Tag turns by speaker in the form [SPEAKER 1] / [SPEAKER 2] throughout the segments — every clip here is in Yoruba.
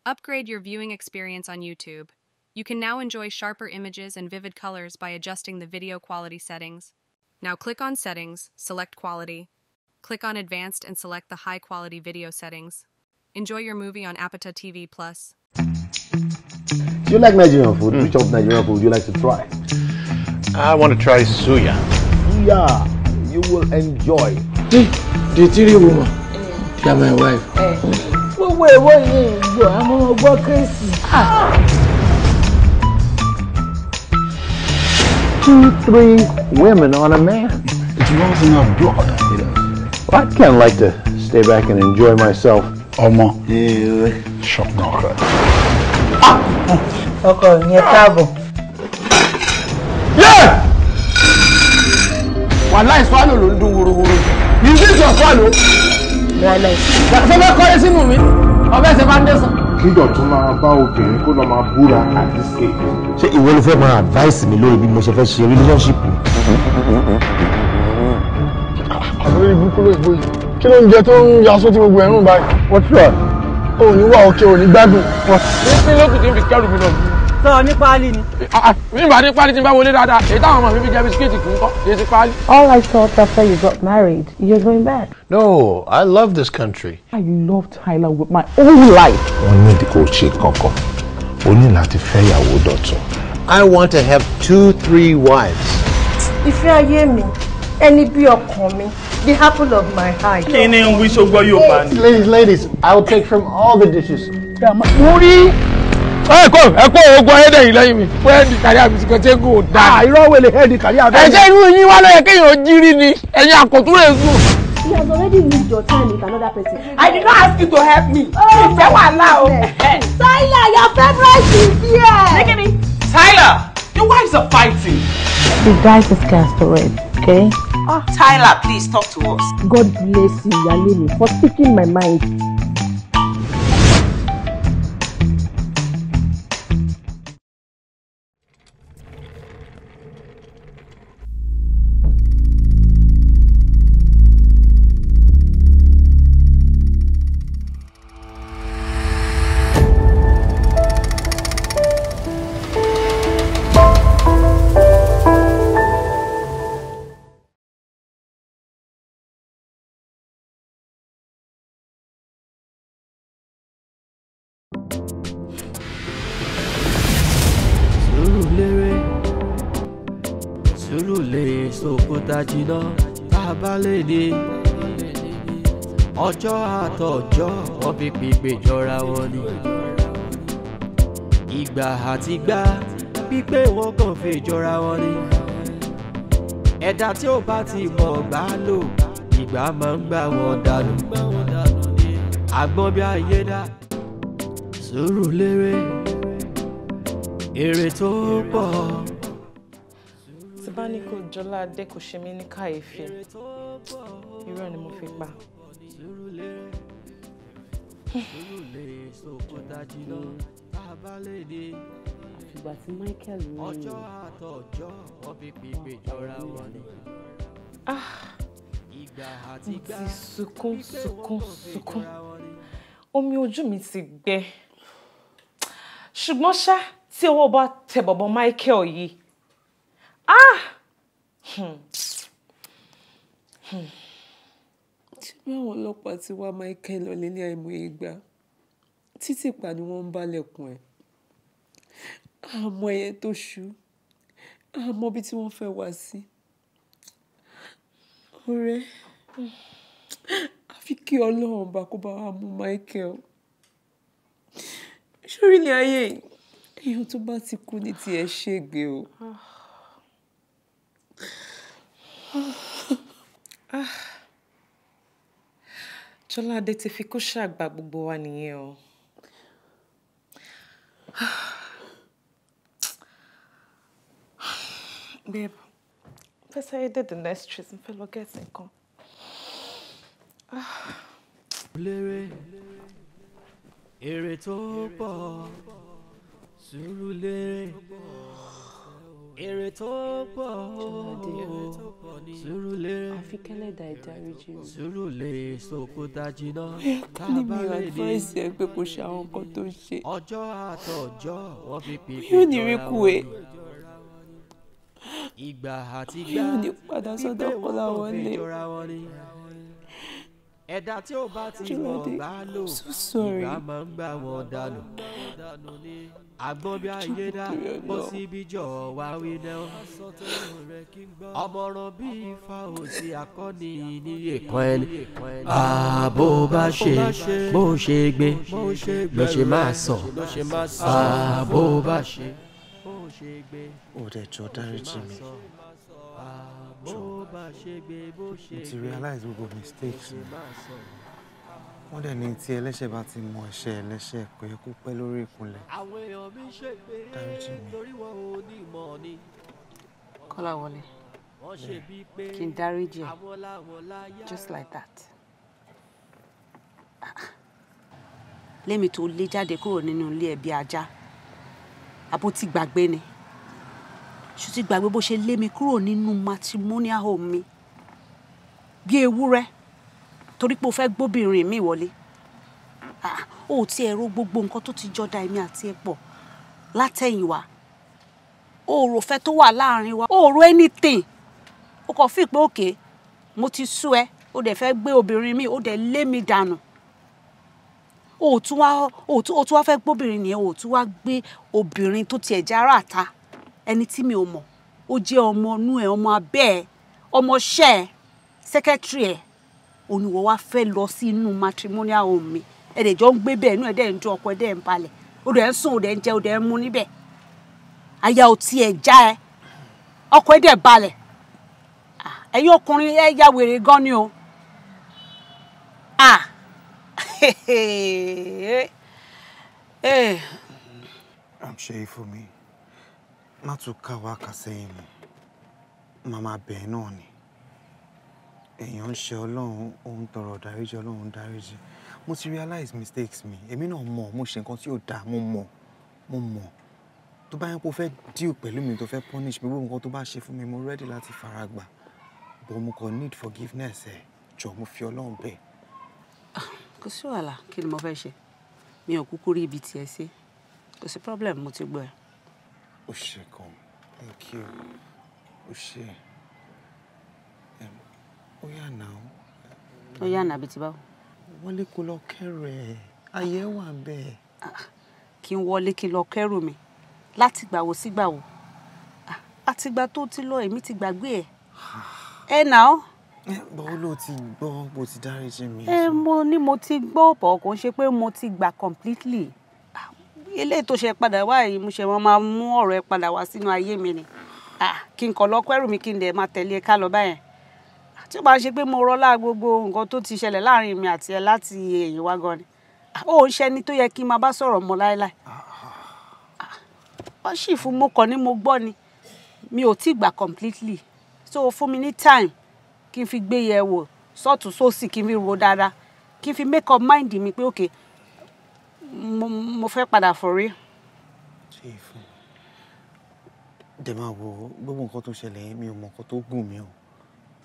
[SPEAKER 1] Upgrade your viewing experience on YouTube. You can now enjoy sharper images and vivid colors by adjusting the video quality settings. Now click on Settings, select Quality. Click on Advanced and select the High Quality Video settings. Enjoy your movie on Apata TV Plus.
[SPEAKER 2] Do you like Nigerian food? Which of Nigerian food would you like to try?
[SPEAKER 3] I want to try suya.
[SPEAKER 2] Suya, you will enjoy.
[SPEAKER 4] The three women, they are my wife.
[SPEAKER 5] Gbogbo èwo yìí gbọ́ àmọ́ ọgbọ́ kérésì.
[SPEAKER 3] 2, 3 women on a man.
[SPEAKER 4] It runs in our blood.
[SPEAKER 3] You know. Well, I'd kind of like to stay back and enjoy myself.
[SPEAKER 4] Ọmọ. Shop knocker.
[SPEAKER 5] Ọkọ mi ẹ káàbọ̀.
[SPEAKER 4] Wàláì swallow ló ń dún wúruwúru. You think your swallow?
[SPEAKER 5] Wàláì.
[SPEAKER 4] Ṣé fẹ́ kọ́lé sínú mi? Ọbẹ̀ ṣe foundation.
[SPEAKER 6] Kí Dọ̀tún máa bá obìnrin kó lọ máa búra at this age.
[SPEAKER 2] Ṣé ìwọ ló fẹ́ máa advice mi lórí bí mo ṣe fẹ́ ṣe relationship mi?
[SPEAKER 4] Àbúrò ibùkún ló ìbò yìí. Kí ló ń jẹ tó ń yaṣọ tí gbogbo ẹ̀rùn báyìí?
[SPEAKER 3] What's wrong?
[SPEAKER 4] O ò ní wà òkè, ò ní gbádùn.
[SPEAKER 7] Ní lókùn tí ń fi kẹ́rù mi lọ.
[SPEAKER 5] Sọ ní páálí ni.
[SPEAKER 7] Mi bá ní páálí tí ń bá wọlé dáadáa, èyí táwọn ọmọ mi fi jẹ bisikíìtì kì í kọ́, kì í sí páálí.
[SPEAKER 8] All I thought after you got married, you're going back.
[SPEAKER 3] No, I love this country.
[SPEAKER 9] I love Tyler with my whole life.
[SPEAKER 6] Wọ́n ní kò ṣe kankan, o ní láti fẹ́ ìyàwó Dọ̀tun.
[SPEAKER 3] I want to have 2, 3 wives.
[SPEAKER 5] Ìfẹ́ ayé mi, ẹni bí ọkàn mi, the apple of my eye.
[SPEAKER 7] Kí ni ń wí sógbọ́ yóò bá ní?
[SPEAKER 3] Ladies, ladies, I will take from all the dishes.
[SPEAKER 7] Mo rí ẹ kó ogun ayédè yìí lẹ́yìn mi fúrẹ́ǹdì kárí àbísíkẹ́ tí kò dáa.
[SPEAKER 4] Irọ́ wẹ̀lẹ̀ hẹ́ẹ̀dì kárí àbẹ́.
[SPEAKER 7] Ẹ̀ṣẹ́ irú yín wá lóye kéèyàn jírí ni ẹ̀yin àkọ́túnrẹ̀ sùn.
[SPEAKER 10] He has already used your time with another person.
[SPEAKER 11] I did not ask you to help me. Ìfẹ́ wàhálà o.
[SPEAKER 10] Tyler, your favorite is here.
[SPEAKER 11] Tyler, your wives are fighting.
[SPEAKER 8] The dice is cast already, okay?
[SPEAKER 11] Tyler, please talk to us.
[SPEAKER 10] God bless you, Yalini, for speaking my mind.
[SPEAKER 12] Sòkòtà jìnnà tá a bá lè ní ọjọ́ àtọjọ́ wọ́n fi pípé jọra wọn ni ìgbà àti gbá pípé wọn kàn fi jọra wọn ni ẹ̀dá tí ó bá ti mọ̀ gbá lò ìgbà máa ń gbà wọ́n dànù àgbọn bí ayé dá sùúrù lérè èrè tó pọ̀.
[SPEAKER 9] Tí bá ní kó Jọládé kò ṣe mí ní kàyéfì, irọ́ ni mo fi pa.
[SPEAKER 10] Àfìgbà tí Michael ní
[SPEAKER 12] ọjọ́ àtọjọ́ wọ́n fi pípé jọra wọn ni.
[SPEAKER 9] Mo ti sunkún sunkún sunkún, omi ojú mi ti gbẹ. Ṣùgbọ́n ṣá tí ọwọ́ bá tẹ bọ̀bọ̀ Michael yìí.
[SPEAKER 13] Ṣé bí àwọn ọlọ́pàá ti wá Michael lọ nílé àìmọye ìgbà títì pa ni wọ́n ń bálẹ̀kùn ẹ̀, àmọ́ ẹyẹ tó ṣú, àmọ́ bí tí wọ́n fẹ́ wá sí. Ọ̀rẹ́, àfi kí Ọlọ́run bá kó bá wa mú Michael. Sórí ilé ayé èèyàn tó bá ti kú ní tiẹ̀ ṣègbè o.
[SPEAKER 9] Jọládé ti fi kú ṣàgbà gbogbo wa nìyẹn o. Babe, fẹ́ sáré dé the next street, n fẹ́ lọ gẹ̀ẹ́sì nǹkan.
[SPEAKER 12] Lérè èrè tó pọ̀, sùúrù lérè. Èrè tó pọ̀ sùúrù lè.
[SPEAKER 13] Àfi kẹ́lẹ́dàá ìdáríjì mi.
[SPEAKER 12] Sùúrù lè sòkúta jìnnà.
[SPEAKER 13] Ká ní mi ò advice ẹ pé kò ṣe àwọn nǹkan tó ń ṣe.
[SPEAKER 12] Ọjọ́ àtọjọ́ wọ́n fi pèpè
[SPEAKER 13] Yóò ní rí kú ẹ.
[SPEAKER 12] Ìgbà àti gbà
[SPEAKER 13] Yóò ní padà sọ́dọ̀ Kọ́láwọlé.
[SPEAKER 12] Ẹ̀dá tí ó bá ti mọ̀
[SPEAKER 13] Jọládé,
[SPEAKER 12] gbà lò
[SPEAKER 13] I'm so sorry.
[SPEAKER 12] ìgbà máa ń gbà wọ́n dànù. Àgbọn bí ayé dá bó síbi jọ wá wí náà. Ọmọràn bí ifá òsì akọni níyè kan ẹni. Àbó bá ṣe bó ṣe gbé ló ṣe máa sọ. Àbó bá ṣe bó ṣe gbé.
[SPEAKER 14] Ó dẹ̀ jọ̀ọ́ dáríjì mi.
[SPEAKER 12] Bó bá ṣe gbé bó ṣe
[SPEAKER 14] Mo ti
[SPEAKER 12] gbé.
[SPEAKER 14] realize gbogbo mistakes mi. Wọ́n dẹ̀ ní tí ẹlẹ́ṣẹ̀ bá ti mọ ẹ̀ṣẹ̀ ẹlẹ́ṣẹ̀ kò yẹ kó pẹ́ lórí ìkúnlẹ̀.
[SPEAKER 12] Àwọn èèyàn mi ṣègbè
[SPEAKER 14] Dáríjì mi.
[SPEAKER 12] torí wọn ò ní ìmọ̀ ni.
[SPEAKER 15] Kọ́láwọlé,
[SPEAKER 12] Wọ́n ṣe bíi pé
[SPEAKER 15] kí n dáríjì ẹ́
[SPEAKER 12] àwọn làwọn láyà.
[SPEAKER 15] just like that. Lémi tó lé jáde kúrò nínú ilé ẹ̀ bí ajá, àbó ti gbàgbé ni. Ṣó ti gbàgbé bó ṣe lé mi kúrò nínú matrimonial home mi bí ewúrẹ́ torí pé o fẹ́ gbóbìnrin mi wọlé? Ah, o ò tiẹ̀ ro gbogbo nǹkan tó ti jọ da èmi àti ẹ pọ̀ látẹ̀yìnwá. O ò rò fẹ́ tó wà láàrin wa, o ò ro anything. O kàn fi pé òkè mo ti sú ẹ, o dẹ̀ fẹ́ gbé obìnrin mi, o dẹ̀ lé mi dànù. O ò tún wá, o tún wá fẹ́ gbóbìnrin nìyẹn, o ò tún wá gbé obìnrin tó tiẹ̀ jẹ́ ará àta, ẹni tí mi ò mọ̀, ó jẹ́ ọmọ inú ẹ, ọmọ abẹ́ ẹ, ọmọọṣẹ́ ẹ, secretary ẹ, òníwọ̀ wá fẹ́ lọ sí inú matrimonial home mi. Ẹ dẹ̀ jọ ń gbé bẹ́ẹ̀, inú ẹ dẹ̀ ń dùn, ọkọ ẹ dẹ̀ ń balẹ̀, o dẹ̀ ń sùn, o dẹ̀ ń jẹ, o dẹ̀ ń mu níbẹ̀. Aya ò tiẹ̀ já ẹ, ọkọ ẹ dẹ̀ balẹ̀. Ah, ẹ̀yin ọkùnrin ẹ ya wèrè gan ni o. Ah, eh.
[SPEAKER 14] I'm sure fún mi. Má tún ká wa kà sẹ́yìn mọ́. Màmá bẹ́ẹ̀ náà ni. Èèyàn ń ṣe Ọlọ́run, òun tọrọ dáríjì, Ọlọ́run dáríjì. Mo ti realize mistakes mi. Èmi náà mọ̀, mo ṣe nǹkan tí ò dáa, mo mọ̀, mo mọ̀. Tó bá yẹn kó fẹ́ deal pẹ̀lú mi, tó fẹ́ punish mi, gbogbo nǹkan tó bá ṣe fún mi, mo ready láti faragbà. But mo kàn need forgiveness ẹ̀. Jọ̀ọ́, mo fi Ọlọ́run bẹ̀.
[SPEAKER 15] Kò sí wàhálà, kí ni mo fẹ́ ṣe? Mi ò kúkú rí ibi tiẹ̀ sí. Kò sí problem, mo ti gbọ́ ẹ.
[SPEAKER 14] Ó ṣe gan. Thank you. Ó ṣe. Ó yá now.
[SPEAKER 15] Ó yá nàbí ti báwo?
[SPEAKER 14] Wọlé kó lọ kẹ́rù ẹ̀. Ayé wà bẹ́ẹ̀.
[SPEAKER 15] Kí n wọlé kí n lọ kẹ́rù mi láti gbà wo sígbà wo? Ah, àtìgbà tó ti lọ èmi ti gbàgbé ẹ. Ẹ nà ó.
[SPEAKER 14] Bọ́ọ̀ ló ti gbọ́ bó ti dáríjì mi.
[SPEAKER 15] Ẹ mo ní mo ti gbọ́ bọ̀, kò ń ṣe pé mo ti gbà completely. Ah, eléyìí tó ṣe padà wá yìí, mo ṣe wọn máa mú ọ̀rọ̀ ẹ padà wá sínú ayé mi ni. Ah, kí n kàn lọ kẹ́rù mi kí n dẹ̀ máa tẹ̀lé ẹ ká lọ báyẹn. Ah, tí ó bá ń ṣe pé mo rọlá gbogbo nǹkan tó ti ṣẹlẹ̀ láàrin mi àti ẹ láti ẹ̀yìn wá gan ni. Ah, ó ń ṣe ẹni tó yẹ kí n máa bá sọ̀rọ̀ mọ́ láéláé. Wọ́n sì fún mo kàn ní mo gbọ́ ni, mi ò tí gbà completely, so fún mi ní time kí n fi gbé yẹ̀ wò sọ́tún sósì, kí n fi ro dáadáa, kí n fi make up mind mi pé okay, mo fẹ́ padà for real.
[SPEAKER 14] Ṣé ìfún dẹ̀ máa wo gbogbo nǹkan tó ṣẹlẹ̀ yẹn, mi ò mọ nǹkan tó gùn mí o.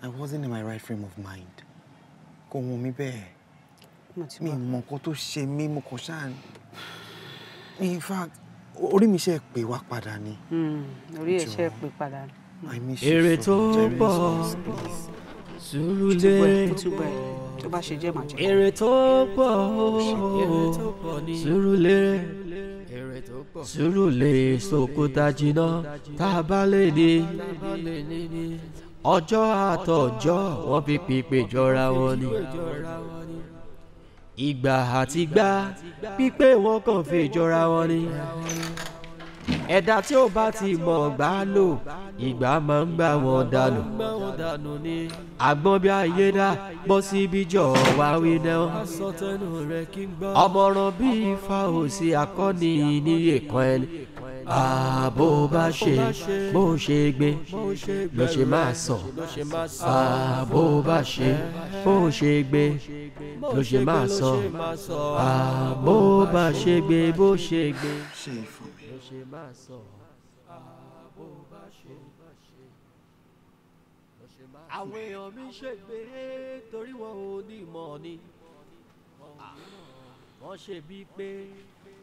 [SPEAKER 14] I wasn't in my right frame of mind. Kò wọ́n mi bẹ́ẹ̀. Mi ò mọ nǹkan tó ṣe mí, mo kàn ṣáà. In fact, orí mi ṣe pè wá padà ni.
[SPEAKER 15] Orí ẹ̀ ṣe pè padà ni.
[SPEAKER 14] I miss you
[SPEAKER 12] Èrè
[SPEAKER 14] so
[SPEAKER 12] tó
[SPEAKER 14] much.
[SPEAKER 12] pọ̀
[SPEAKER 14] Please.
[SPEAKER 12] sùúrù
[SPEAKER 15] Mo ti gbọ́ ẹ,
[SPEAKER 12] lè
[SPEAKER 15] mo ti gbọ́ ẹ, tó bá ṣe jẹ́ màá jẹ́.
[SPEAKER 12] Èrè tó pọ̀ sùúrù lè sùúrù lè sòkúta jìnnà tá a bá lè ní. Ọjọ́ àtọjọ́ wọ́n fi pípé jọra wọn ni. Ìgbà àti gbà pípé wọn kàn fi jọra wọn ni. Ẹ̀dá tí ó bá ti mọ̀ gbà lò ìgbà máa ń gbà wọ́n dànù. Àgbọn bí ayé dá bọ́ síbi jọ wá wí náà. Ọmọràn bí ifá òsì akọni níyè kan ẹni. Àbó bá ṣe bó ṣe gbé ló ṣe máa sọ. Àbó bá ṣe bó ṣe gbé ló ṣe máa sọ. Àbó bá ṣe gbé bó ṣe gbé
[SPEAKER 14] Ṣe ìfún mi.
[SPEAKER 12] ló ṣe máa sọ. Àwọn èèyàn mi ṣègbè torí wọn ò ní ìmọ̀ ni. Wọ́n ṣe bíi pé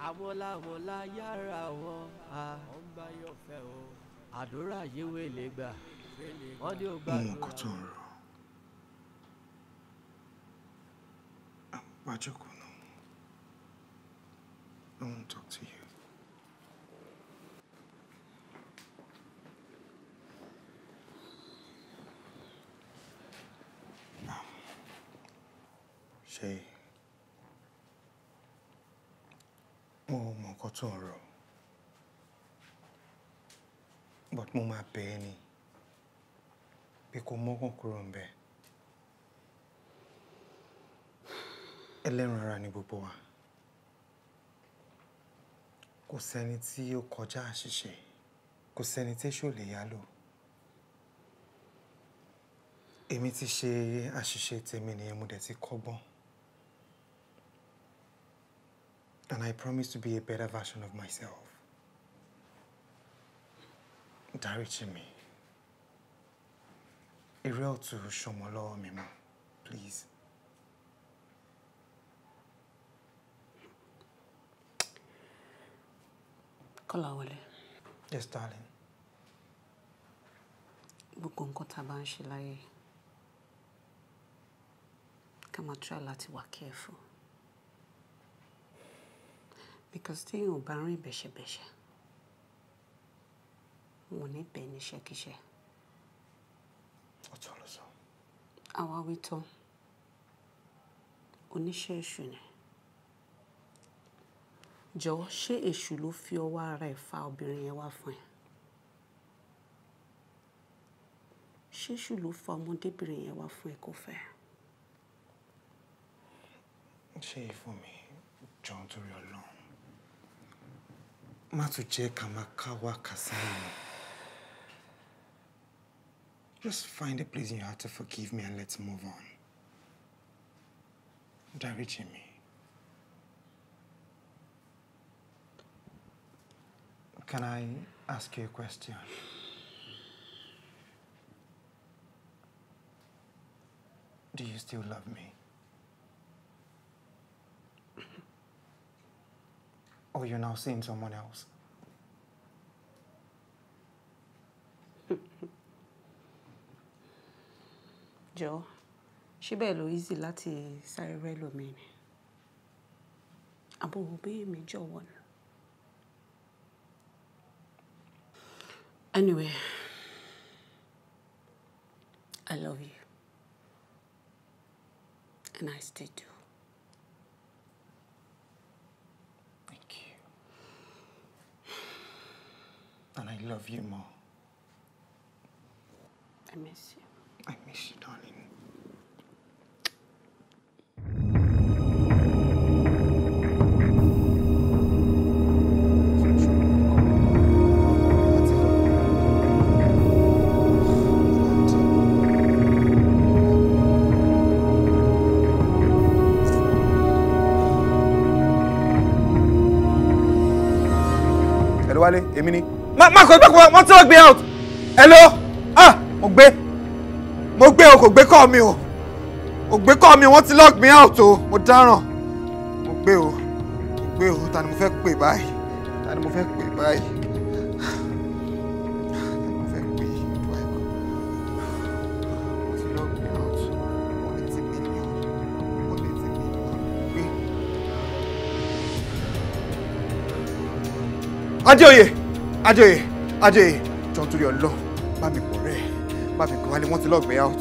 [SPEAKER 12] àwọn làwọn láyàrá wọn. Àdúrà yíwé lè gbà. Wọ́n ní ó
[SPEAKER 14] Mo mọ
[SPEAKER 12] gbàdúrà.
[SPEAKER 14] nǹkan tó ń rò. Wá jókòó náà. I want to talk to you. Ṣé mo mọ nǹkan tó ń rò? But mo máa bẹ̀ ẹ́ ni pé kó mọ́kàn kúrò ń bẹ̀. Ẹlẹ́ran ara ni gbogbo wa. Kò sẹ́ni tí ó kọjá àṣìṣe, kò sẹ́ni tí èṣù ò lè yá lò. Èmi ti ṣe àṣìṣe tèmi nìyẹn, mo dẹ̀ ti kọ́gbọ́n. And I promise to be a better version of myself. Dáríjì mi. Eré ọ̀tún ṣọmọ lọ́wọ́ mi mọ́, please.
[SPEAKER 15] Kọ́láwọlé.
[SPEAKER 14] Yes, darling.
[SPEAKER 15] Gbogbo nǹkan tá a bá ń ṣe láyé, ká máa try láti wà careful. Because téèyàn ò bá rìn bẹ̀ṣẹ̀bẹ̀ṣẹ̀, wọn ò ní bẹ̀ níṣẹ́kíṣẹ́.
[SPEAKER 14] Ọ̀tọ̀ ló sọ.
[SPEAKER 15] Àwa wí tán, oníṣẹ́ èṣù ni. Jọ̀ọ́, ṣé èṣù ló fi ọwọ́ ara ẹ̀ fa obìnrin yẹn wá fún ẹ? Ṣé èṣù ló fa ọmọdébìnrin yẹn wá fún ẹ kó fẹ́?
[SPEAKER 14] Ṣé ìfún mi, jọ̀ọ́ nítorí Ọlọ́run. Má tún jẹ́ ká máa ká wá kà sẹ́yìn. Just find a place in your heart to forgive me and let's move on. Dáríjì mi. Can I ask you a question? Do you still love me? Or you're now seeing someone else?
[SPEAKER 15] Jọ̀ọ́, ṣé bẹ́ẹ̀ ló easy láti sáré rẹ́ lómi ni? Àbúrò bí èmi jọ̀wọ́ ni. Anyway, I love you. And I still do.
[SPEAKER 14] Thank you. And I love you more.
[SPEAKER 15] I miss you.
[SPEAKER 14] I miss you, darling.
[SPEAKER 16] Hello, Wálé, èmi ni. Má má kọ gbẹ́kọ̀ wọ́n tí wọ́n gbé out. Hello, ah, mo gbé. Mo gbé o, kò gbé kọ́ mi o. Kò gbé kọ́ mi, wọ́n ti lock me out o. Mo dáràn. Mo gbé o. Mo gbé o. Ta ni mo fẹ́ pè báyìí? Ta ni mo fẹ́ pè báyìí? Ta ni mo fẹ́ pè báyìí? Wọ́n ti lock me out. 180 million. 180 million. Gbé. Adéoyè, Adéoyè, Adéoyè, jọ̀ọ́ nítorí Ọlọ́run, bá mi pọ̀ rẹ̀, bá mi pè wálé, wọ́n ti lock me out,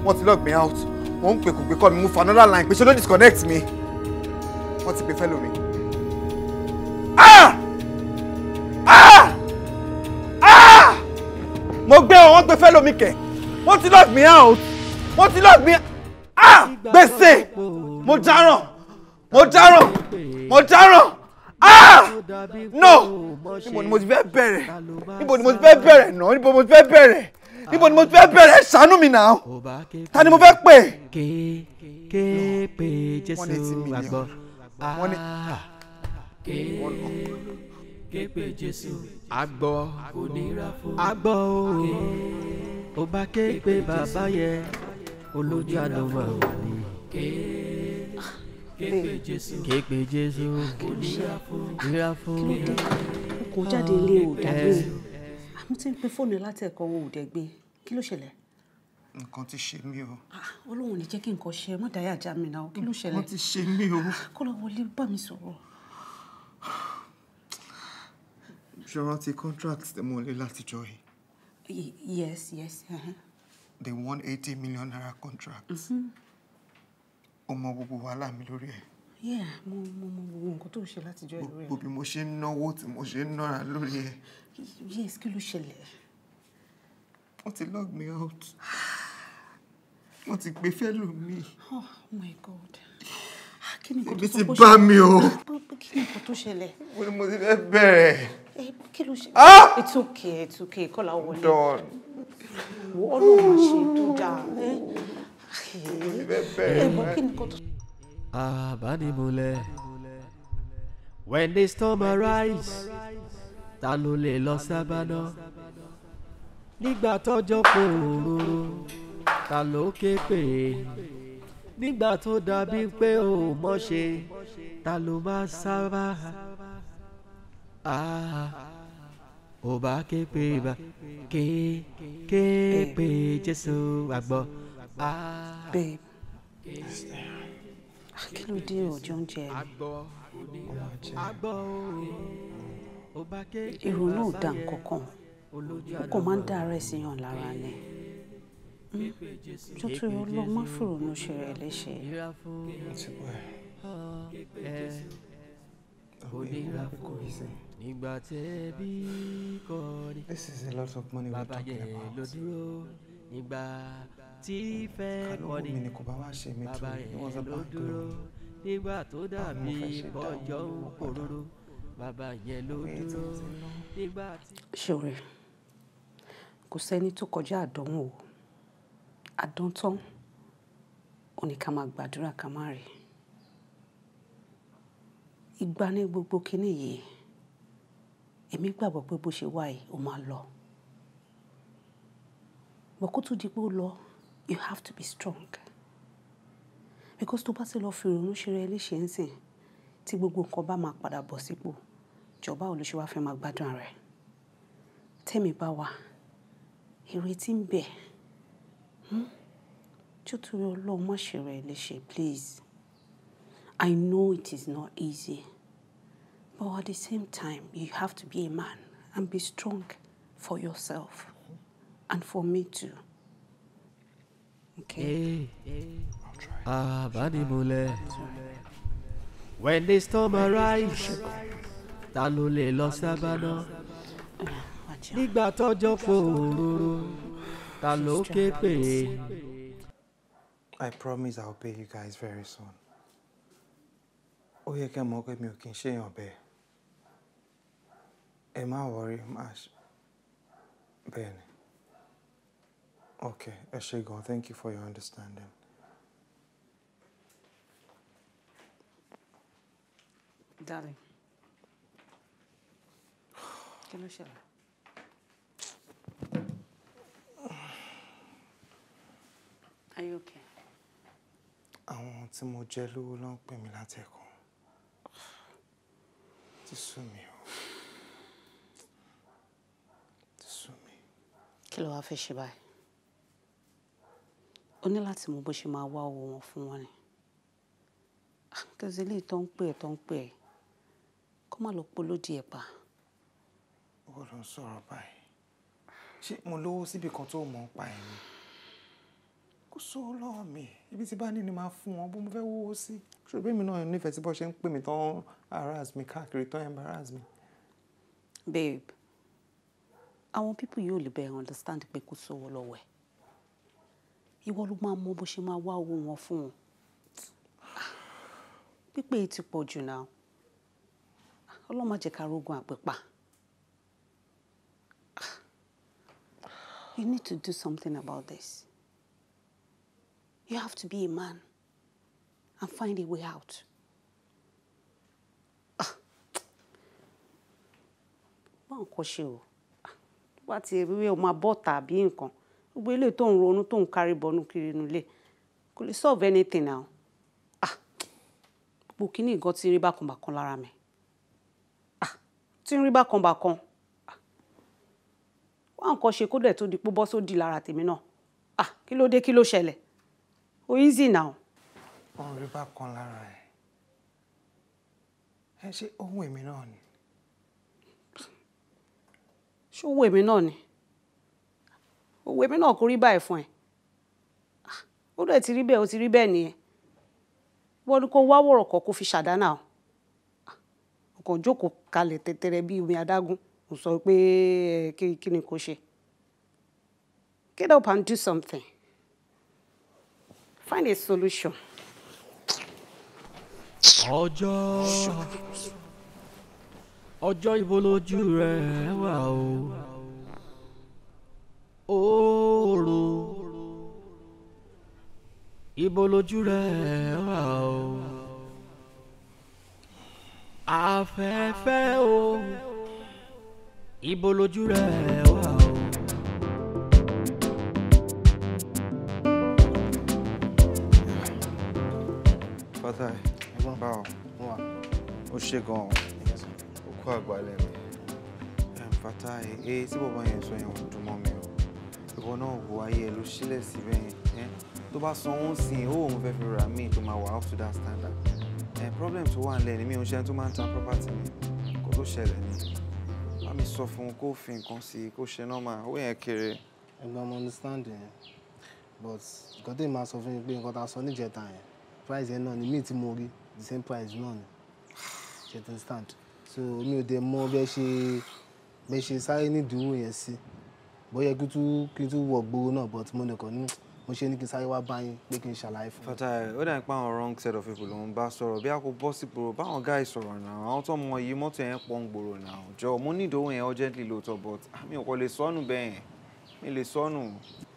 [SPEAKER 16] wọ́n ti lock me out, wọ́n ń pè kò gbé kọ́ mi, mo fa another line pé ṣé ló disconnect mi, wọ́n ti pè fẹ́ lómi. Ah! Ah! Ah! Mo gbé wọn, wọ́n pè fẹ́ lómi kẹ̀, wọ́n ti lock me out, wọ́n ti lock me ah! Gbèsè! Mo dáràn, mo dáràn, mo dáràn! Ah! No! Níbo ni mo ti fẹ́ bẹ̀rẹ̀? Níbo ni mo ti fẹ́ bẹ̀rẹ̀ náà? Níbo ni mo ti fẹ́ bẹ̀rẹ̀? Níbo ni mo ti fẹ́ bẹ̀rẹ̀? Ṣàánú mi náà. Ta ni mo fẹ́ pè?
[SPEAKER 12] Ké pé Jésù
[SPEAKER 16] 180 million.
[SPEAKER 12] àgbọ̀.
[SPEAKER 16] Wọ́n ní.
[SPEAKER 12] Képe Jésù. Àgbọ̀ kò nira fún. Àgbọ̀ o. Ó bá képe bàbá yẹn. Olójú àná máa wà ní. Képe Jésù. Képe Jésù. Kò nira fún. Nira fún.
[SPEAKER 15] Kò jáde ilé ò dàgbé. Àmì tí ń pe fóònù láti ẹ̀kọ́ wo ò dẹ̀ gbé. Kí ló ṣẹlẹ̀?
[SPEAKER 14] Nǹkan ti ṣe mí o.
[SPEAKER 15] Ọlọ́run ò ní jẹ́ kí nǹkan ṣe ẹ́, má dáyà já mi náà. Kí ló ṣẹlẹ̀?
[SPEAKER 14] Wọ́n ti ṣe mí o.
[SPEAKER 15] Kọ́lá wọlé bá mi sọ̀rọ̀.
[SPEAKER 14] Ṣé o rántí contract tí mo lé látijọ́ yìí?
[SPEAKER 15] Yes. Uh-huh.
[SPEAKER 14] The 180 million naira contract. O mọ gbogbo wàhálà mi lórí ẹ̀.
[SPEAKER 15] Yeah, mo mọ gbogbo nǹkan tó ń ṣe látijọ́ ìlú rẹ̀.
[SPEAKER 14] Gbogbo bí mo ṣe ń náwó tí mo ṣe ń nára lórí ẹ̀.
[SPEAKER 15] Yes, kí ló ṣẹlẹ̀?
[SPEAKER 14] Wọ́n ti log me out. Wọ́n ti gbé fẹ́lòmíì.
[SPEAKER 15] Oh my God. Kí ni nǹkan tó
[SPEAKER 14] Ibi
[SPEAKER 15] sọ
[SPEAKER 14] ti
[SPEAKER 15] pé ó
[SPEAKER 14] bá
[SPEAKER 15] ṣẹlẹ̀?
[SPEAKER 14] mi o.
[SPEAKER 15] Kí ni nǹkan tó ṣẹlẹ̀?
[SPEAKER 14] Mo ní mo ti fẹ́ bẹ̀rẹ̀.
[SPEAKER 15] Kí ló ṣẹlẹ̀?
[SPEAKER 14] Ah!
[SPEAKER 15] It's okay, Kọ́lá wọlé.
[SPEAKER 14] Done.
[SPEAKER 15] Wo Ọlọ́run máa ṣe tó dáa.
[SPEAKER 14] Mo ti fẹ́ bẹ̀rẹ̀.
[SPEAKER 15] Bọ́ kí ni nǹkan tó
[SPEAKER 12] Àbánimúlẹ̀. When the storm arise, ta ló lè lọ sábà náà? Nígbà tọ́jọ́ pòròrò, ta ló ké pè é? Nígbà tó dàbí pé ò mọ̀ ṣe, ta ló máa sábà? Ò bá ké pè bá ké ké pè Jésù àgbọ̀.
[SPEAKER 15] Babe. Kí ló dé òjò oúnjẹ mi? Ìrònú ò dá nǹkan kan. Ó kàn máa ń dá ara ẹ̀ sí yàn lára ni. Jọ́ tó yọ lọ, má fìrònú ṣe rẹ̀ léṣe.
[SPEAKER 14] This is a lot of money we're talking about. Kálọ́wọ́ mi ni kò bá wá ṣe mí tó, it was a bank loan.
[SPEAKER 12] Nígbà tó
[SPEAKER 14] Báwo ni mo
[SPEAKER 12] dàbí
[SPEAKER 14] fẹ́ ṣe dá
[SPEAKER 12] bọ́jọ́
[SPEAKER 14] owó
[SPEAKER 12] ń
[SPEAKER 14] padà?
[SPEAKER 12] pòróró, bàbá yẹn ló
[SPEAKER 14] Owó yẹn tí
[SPEAKER 12] dúró.
[SPEAKER 14] mo ti ná.
[SPEAKER 12] Nígbà tí.
[SPEAKER 15] Ṣòro, kò sẹ́ni tó kọjá àdánwò o. Àdántán, ó ní ká máa gbàdúrà ká má rí. Ìgbà ní gbogbo kinní yìí, èmi gbàgbọ́ pé bó ṣe wà yìí, ó máa lọ. But kó tó di pé ó lọ, you have to be strong. Because tó bá ti lọ fi ìrònú ṣe rẹ léṣe ń sìn, tí gbogbo nǹkan bá máa padà bọ̀ sípò, jọ̀ọ́ báwo ló ṣe wá fẹ́ máa gbádùn rẹ̀? Tẹ́mi bá wà, ìrètí ń bẹ. Jọ̀ọ́ torí Ọlọ́run má ṣe rẹ léṣe, please. I know it is not easy, but at the same time, you have to be a man and be strong for yourself and for me too. Okay?
[SPEAKER 12] Àbánimúlẹ̀. When the storm arise, ta ló lè lọ sábà náà? Nígbà tọ́jọ́ pòròrò, ta ló ké pè é?
[SPEAKER 14] I promise I'll pay you guys very soon. Ó yẹ kẹ́ mọ̀ pé mi ò kí ń ṣèyàn bẹ́ẹ̀. Ẹ má worry, má ṣe. Bẹ́ẹ̀ ni. Okay, ẹ ṣé gan. Thank you for your understanding.
[SPEAKER 15] Darling. Kí ló ṣẹlẹ̀? Are you okay?
[SPEAKER 14] Àwọn tí mo jẹ lówó ló ń pè mí látẹ̀kọ̀. Ti sú mi o. Ti sú mi.
[SPEAKER 15] Kí ló wá fẹ́ ṣe báyìí? O ní láti mọ bó ṣe máa wá owó wọn fún wọn ni. Kí eléyìí tó ń pè ẹ́ tó ń pè ẹ́ kó má lọ polódì ẹ̀ pa.
[SPEAKER 14] Ó ló ń sọ̀rọ̀ báyìí. Ṣé mo lówó síbi kan tó mọ̀ ń pa ẹ̀ ni? Kò sówó lọ́wọ́ mi. Ibi tí bá ní ni màá fún wọn bó mo fẹ́ wówó sí. Ṣùgbọ́n èmi náà nífẹ̀ẹ́ sí bó ṣe ń pè mí tán harass mi káàkiri tán embarrass mi.
[SPEAKER 15] Babe, àwọn people yóò lè bẹ̀rẹ̀ understand pé kò sówó lọ́wọ́ ẹ̀. Ìwọ ló máa mọ bó ṣe máa wá owó wọn fún wọn. Pípé ti pọ̀ jù náà. Ọlọ́run má jẹ́ ká rógun àpèpà. You need to do something about this. You have to be a man and find a way out. Wá nǹkan ṣe o. Tó bá ti rí o máa bọ́ tàbí nǹkan. Gbogbo eléyìí tó ń ronú tó ń kárí bọnú kiri inú ilé kò lè solve anything now. Ah, gbogbo kíní nǹkan ti rí bákan bákan lára mi. Ah, ti ń rí bákan bákan. Wá nǹkan ṣe kó dẹ̀ tó di pé bọ́ sódì lára tèmi náà. Ah, kí ló dé, kí ló ṣẹlẹ̀? O easy now.
[SPEAKER 14] Ó ń rí bákan lára ẹ̀. Ẹ ṣe ohun èmi náà ni.
[SPEAKER 15] Ṣé owó èmi náà ni? Owó èmi náà kò rí báyìí fún ẹ. Ó dẹ̀ ti rí bẹ́ẹ̀, ó ti rí bẹ́ẹ̀ nìyẹn. Wọ́n ní kó wá wọ̀rọ̀kọ̀ kó fi ṣàdánà o. O kàn jókòó kalẹ̀ tẹ́tẹ́rẹ́ bí omi adágún. Ó sọ pé kí ni kò ṣe. Get up and do something. Find a solution.
[SPEAKER 12] Ọjọ́ ibo lójú rẹ̀ wà o? Oòrùn, ibo lójú rẹ̀ wà o? Afẹ́fẹ́ o, ibo lójú rẹ̀ wà o?
[SPEAKER 14] Fatai, báwo? Ó ṣe gan-an. Ó kó àgbálẹ̀ mi. Fatai, èyí tí bọ̀bọ̀ yẹn sọ yẹn ò dùn mọ́ mi o. Ìwọ náà wo ayé ẹ ló sílẹ̀ síbẹ̀ yẹn. Tó bá sanwó sí i, owó òun fẹ́ fi rà míì tó máa wà up to that standard. Problem tó wà nílẹ̀ ni mi ò ń ṣe ẹni tó máa ń ta property mi. Kó tó ṣẹlẹ̀ ni. Bá mi sọ fún un kó fi nǹkan sí i, kó ṣe normal, owó yẹn kéré.
[SPEAKER 17] Ẹ̀gbọ́n, mo understand yẹn, but nǹkan tí èmi máa sọ fún yín pé nǹkan tá a sọ níjẹta yẹn, price yẹn náà ni míì tí mo rí, the same price náà ni. Ṣe ti understand? So mi ò dẹ̀ mọ bẹ́ẹ̀ ṣe sáré nídìíwò yẹn sí. Bóyá kí n tún wọ̀ gbowó náà, but mo nìkan ní mo ṣe ní kí n sáré wá bá yín pé kí n ṣàlàyé fún yín.
[SPEAKER 14] Fatai, ó dà pé àwọn wrong set of people ló ń bá sọ̀rọ̀. Bí a kò bọ́ sí gbòòrò, báwọn guys sọ̀rọ̀ náà, àwọn tó mọ iye mọ́tò yẹn pọ̀ ń gbòòrò náà. Jọ, mo ní ìdówó yẹn urgently lóòótọ́, but mi ò kò lè sọnù bẹ́ẹ̀ yẹn. Mi lè sọnù.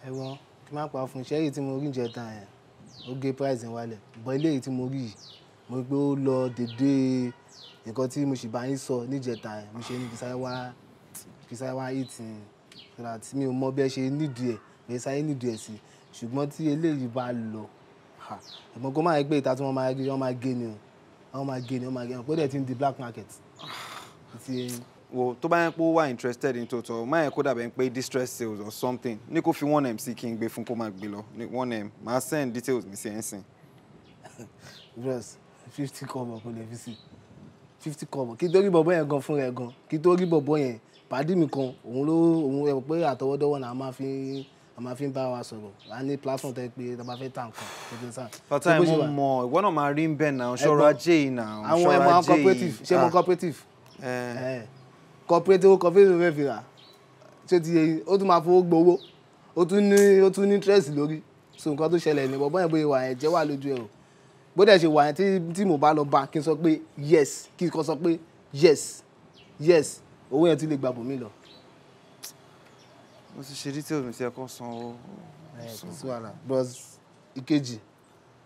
[SPEAKER 17] Ẹ̀wọ̀n kí n má pa fún iṣẹ́ yìí tí mo rí ìjẹta yẹn, ó gé price yẹn wálẹ̀. But eléyìí tí mo rí yìí, mo rí pé ó lọ dédé nǹkan tí mo sì bá yín sọ níjẹta yẹn. Mo ṣe ní kí sáré wá hit yín, so that mi ò mọ bí ẹ ṣe nídìí ẹ̀, bí ẹ sáré nídìí ẹ̀ sí. Ṣùgbọ́n tí eléyìí bá lọ, ẹ̀gbọ́n, kó má yẹ pé ìta tí wọ́n máa gé, wọ́n máa gé ni o. Wọ́n máa gé ni, wọ́n máa gé ni. Pé ó dẹ̀ ti ń di black market. Ti
[SPEAKER 14] Wo, tó bá yẹn pé ó wà interested in tòótọ́, má yẹn kó dàbẹ̀ pé distress sales or something. Ní kó fi 1M sí kí n gbé fún kó máa gbé lọ. Ní 1M, màá send details mi sí ẹ̀ ń sìn.
[SPEAKER 17] Bros, 50 kọ́bọ̀ kò lè fi sí. 50 kọ́bọ̀. Kí tó rí bọ̀bọ̀ yẹn gan fún rẹ̀ gan. Kí tó rí bọ̀bọ̀ yẹn, pàdí mi kan, òun ló òun ẹ pé àtọwọ́dọ́wọ́ náà a máa fi ń bá wa sọ̀rọ̀. A ní platform tẹ́ pé tá a bá fẹ́ tà nǹkan, tó ti ń sàn.
[SPEAKER 14] Fatai, mo mọ̀, ìwọ náà máa rí ń bẹ̀ náà, ṣọ́ra ajé yìí náà.
[SPEAKER 17] Àwọn ẹ̀mọ àwọn cooperative, ṣé mo cooperative? Cooperative, cooperative fẹ́ fi rà. Ṣé ti yẹ? Ó tún máa fowó gbowó. Ó tún ní interest lórí. So nǹkan tó ṣẹlẹ̀ ní bọ̀bọ̀ yẹn, bóyá wà yẹn jẹ́ wà lójú ẹ̀ o. Bó dẹ̀ ṣe wà yẹn, tí mo bá lọ bá kí n sọ pé yes, kí n kàn sọ pé yes, owó yẹn tún lè gbà bò mí lọ.
[SPEAKER 14] Mo ti ṣe details mi sí ẹ kó sanwó.
[SPEAKER 17] Ẹ kò sí wàhálà, bros. Ìkejì,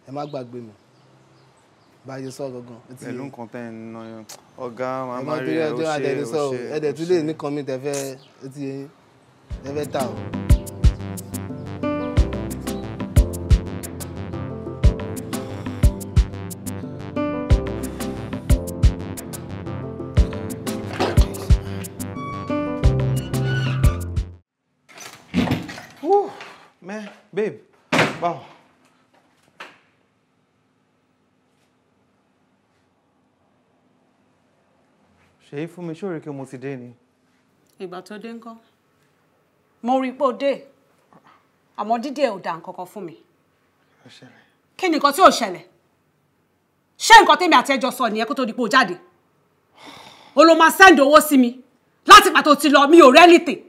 [SPEAKER 17] ẹ má gbàgbé mi bá a ṣe sọ gangan.
[SPEAKER 14] Pẹ̀lú nǹkan tẹ́ ń ná yẹn, ọ̀gá, màá
[SPEAKER 17] ẹ
[SPEAKER 14] má
[SPEAKER 17] má
[SPEAKER 14] rí
[SPEAKER 17] torí
[SPEAKER 14] ẹ, ó
[SPEAKER 17] ọjọ́
[SPEAKER 14] ṣe
[SPEAKER 17] àtẹ̀lé
[SPEAKER 14] ó
[SPEAKER 17] sọ o.
[SPEAKER 14] ṣe
[SPEAKER 17] Ẹ dẹ̀
[SPEAKER 14] ó
[SPEAKER 17] tún lè
[SPEAKER 14] ṣe.
[SPEAKER 17] ní kan mi tẹ fẹ́, ó ti yé yín, tẹ fẹ́ tà o.
[SPEAKER 14] Whew, man, babe, báwo? Ṣèyí fún mi, ṣó rí kí mo ti dé ni?
[SPEAKER 15] Ìgbà tó dé ńkọ́? Mo rí i pé ó dé, àmọ́ dídé ẹ̀ ò dà nǹkan kan fún mi.
[SPEAKER 14] Ó ṣẹlẹ̀.
[SPEAKER 15] Kí ni nǹkan tí ò ṣẹlẹ̀? Ṣé nǹkan tèmi àti ẹjọ́ sọ nìyẹn kó tó di pé ó jáde? O ló máa send owó sí mi. Láti pàtó ti lọ, mi ò rí anything.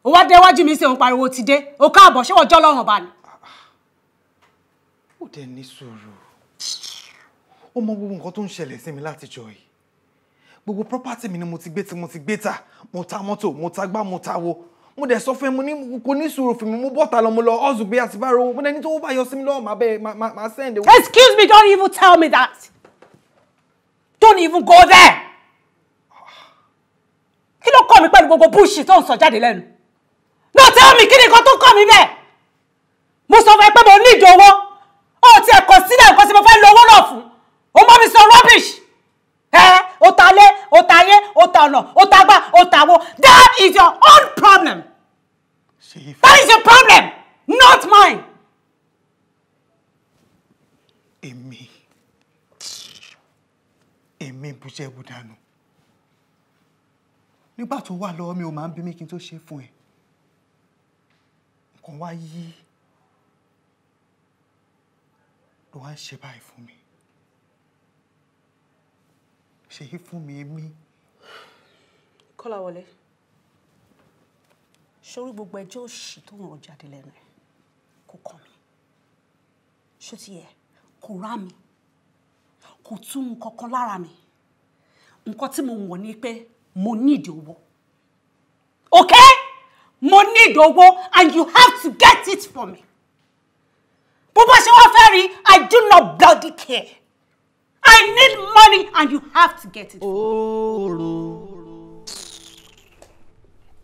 [SPEAKER 15] Ó wá déwájú mi sí, òun pariwo ti dé, ó káàbọ̀. Ṣé wọ́n jọ́ lọ́rùn ọba ni?
[SPEAKER 14] Ó dẹ̀ ní sùúrù. Ó mọ gbogbo nǹkan tó ń ṣẹlẹ̀ sí mi látijọ́ yìí. Gbogbo property mi ni mo ti gbé tí mo ti gbé tà. Mo ta mọ́tò, mo ta gbá, mo ta wo. Mo dẹ̀ sọ fún ẹ, mo ní kò ní sùúrù fún mi, mo bọ́ta lọ, mo lọ ọ̀zù gbé àti bá rówó. Mo dẹ̀ ní tó bá yọ sí mi lọ́wọ́, màá bẹ́ẹ̀ máa send owó.
[SPEAKER 15] Excuse me, don't even tell me that. Don't even go there. Kí ló kọ́ mi pẹ̀lú gbogbo bullshit tó ń sọ jáde lẹ́nu? No, tell me, kí ni nǹkan tó kọ́ mi bẹ́ẹ̀? Mo sọ fún ẹ pé mo ní ìdí owó. Ó ti ẹ̀ consider nǹkan tí mo fẹ́ lo owó náà fún. Ó mọ́ mi sọ rubbish. Ẹ o ta lé, o ta ayé, o ta ọ̀nà, o ta gbá, o ta wo. That is your own problem. That is your problem, not mine.
[SPEAKER 14] Èmi bùjẹ́ bùdànù. Nígbà tó wà lọ́wọ́ mi ò máa ń bí mi kí n tó ṣe fún ẹ. Nǹkan wá yí ló wá ń ṣe báyìí fún mi. Ṣe é fún mi èmi.
[SPEAKER 15] Kọ́láwọlé, sórí gbogbo ẹjọ́ òṣì tó ń rọ jáde lẹ́nu ẹ̀ kò kàn mí. Ṣó ti yẹ kò rá mi, kò tún nǹkan kan lára mi. Nǹkan tí mo mọ̀ ni pé mo need owó. Okay? Mo need owó and you have to get it for me. Bó bá ṣe wá fẹ́ rí, I do not bloody care. I need money and you have to get it for me.
[SPEAKER 12] Oòrùn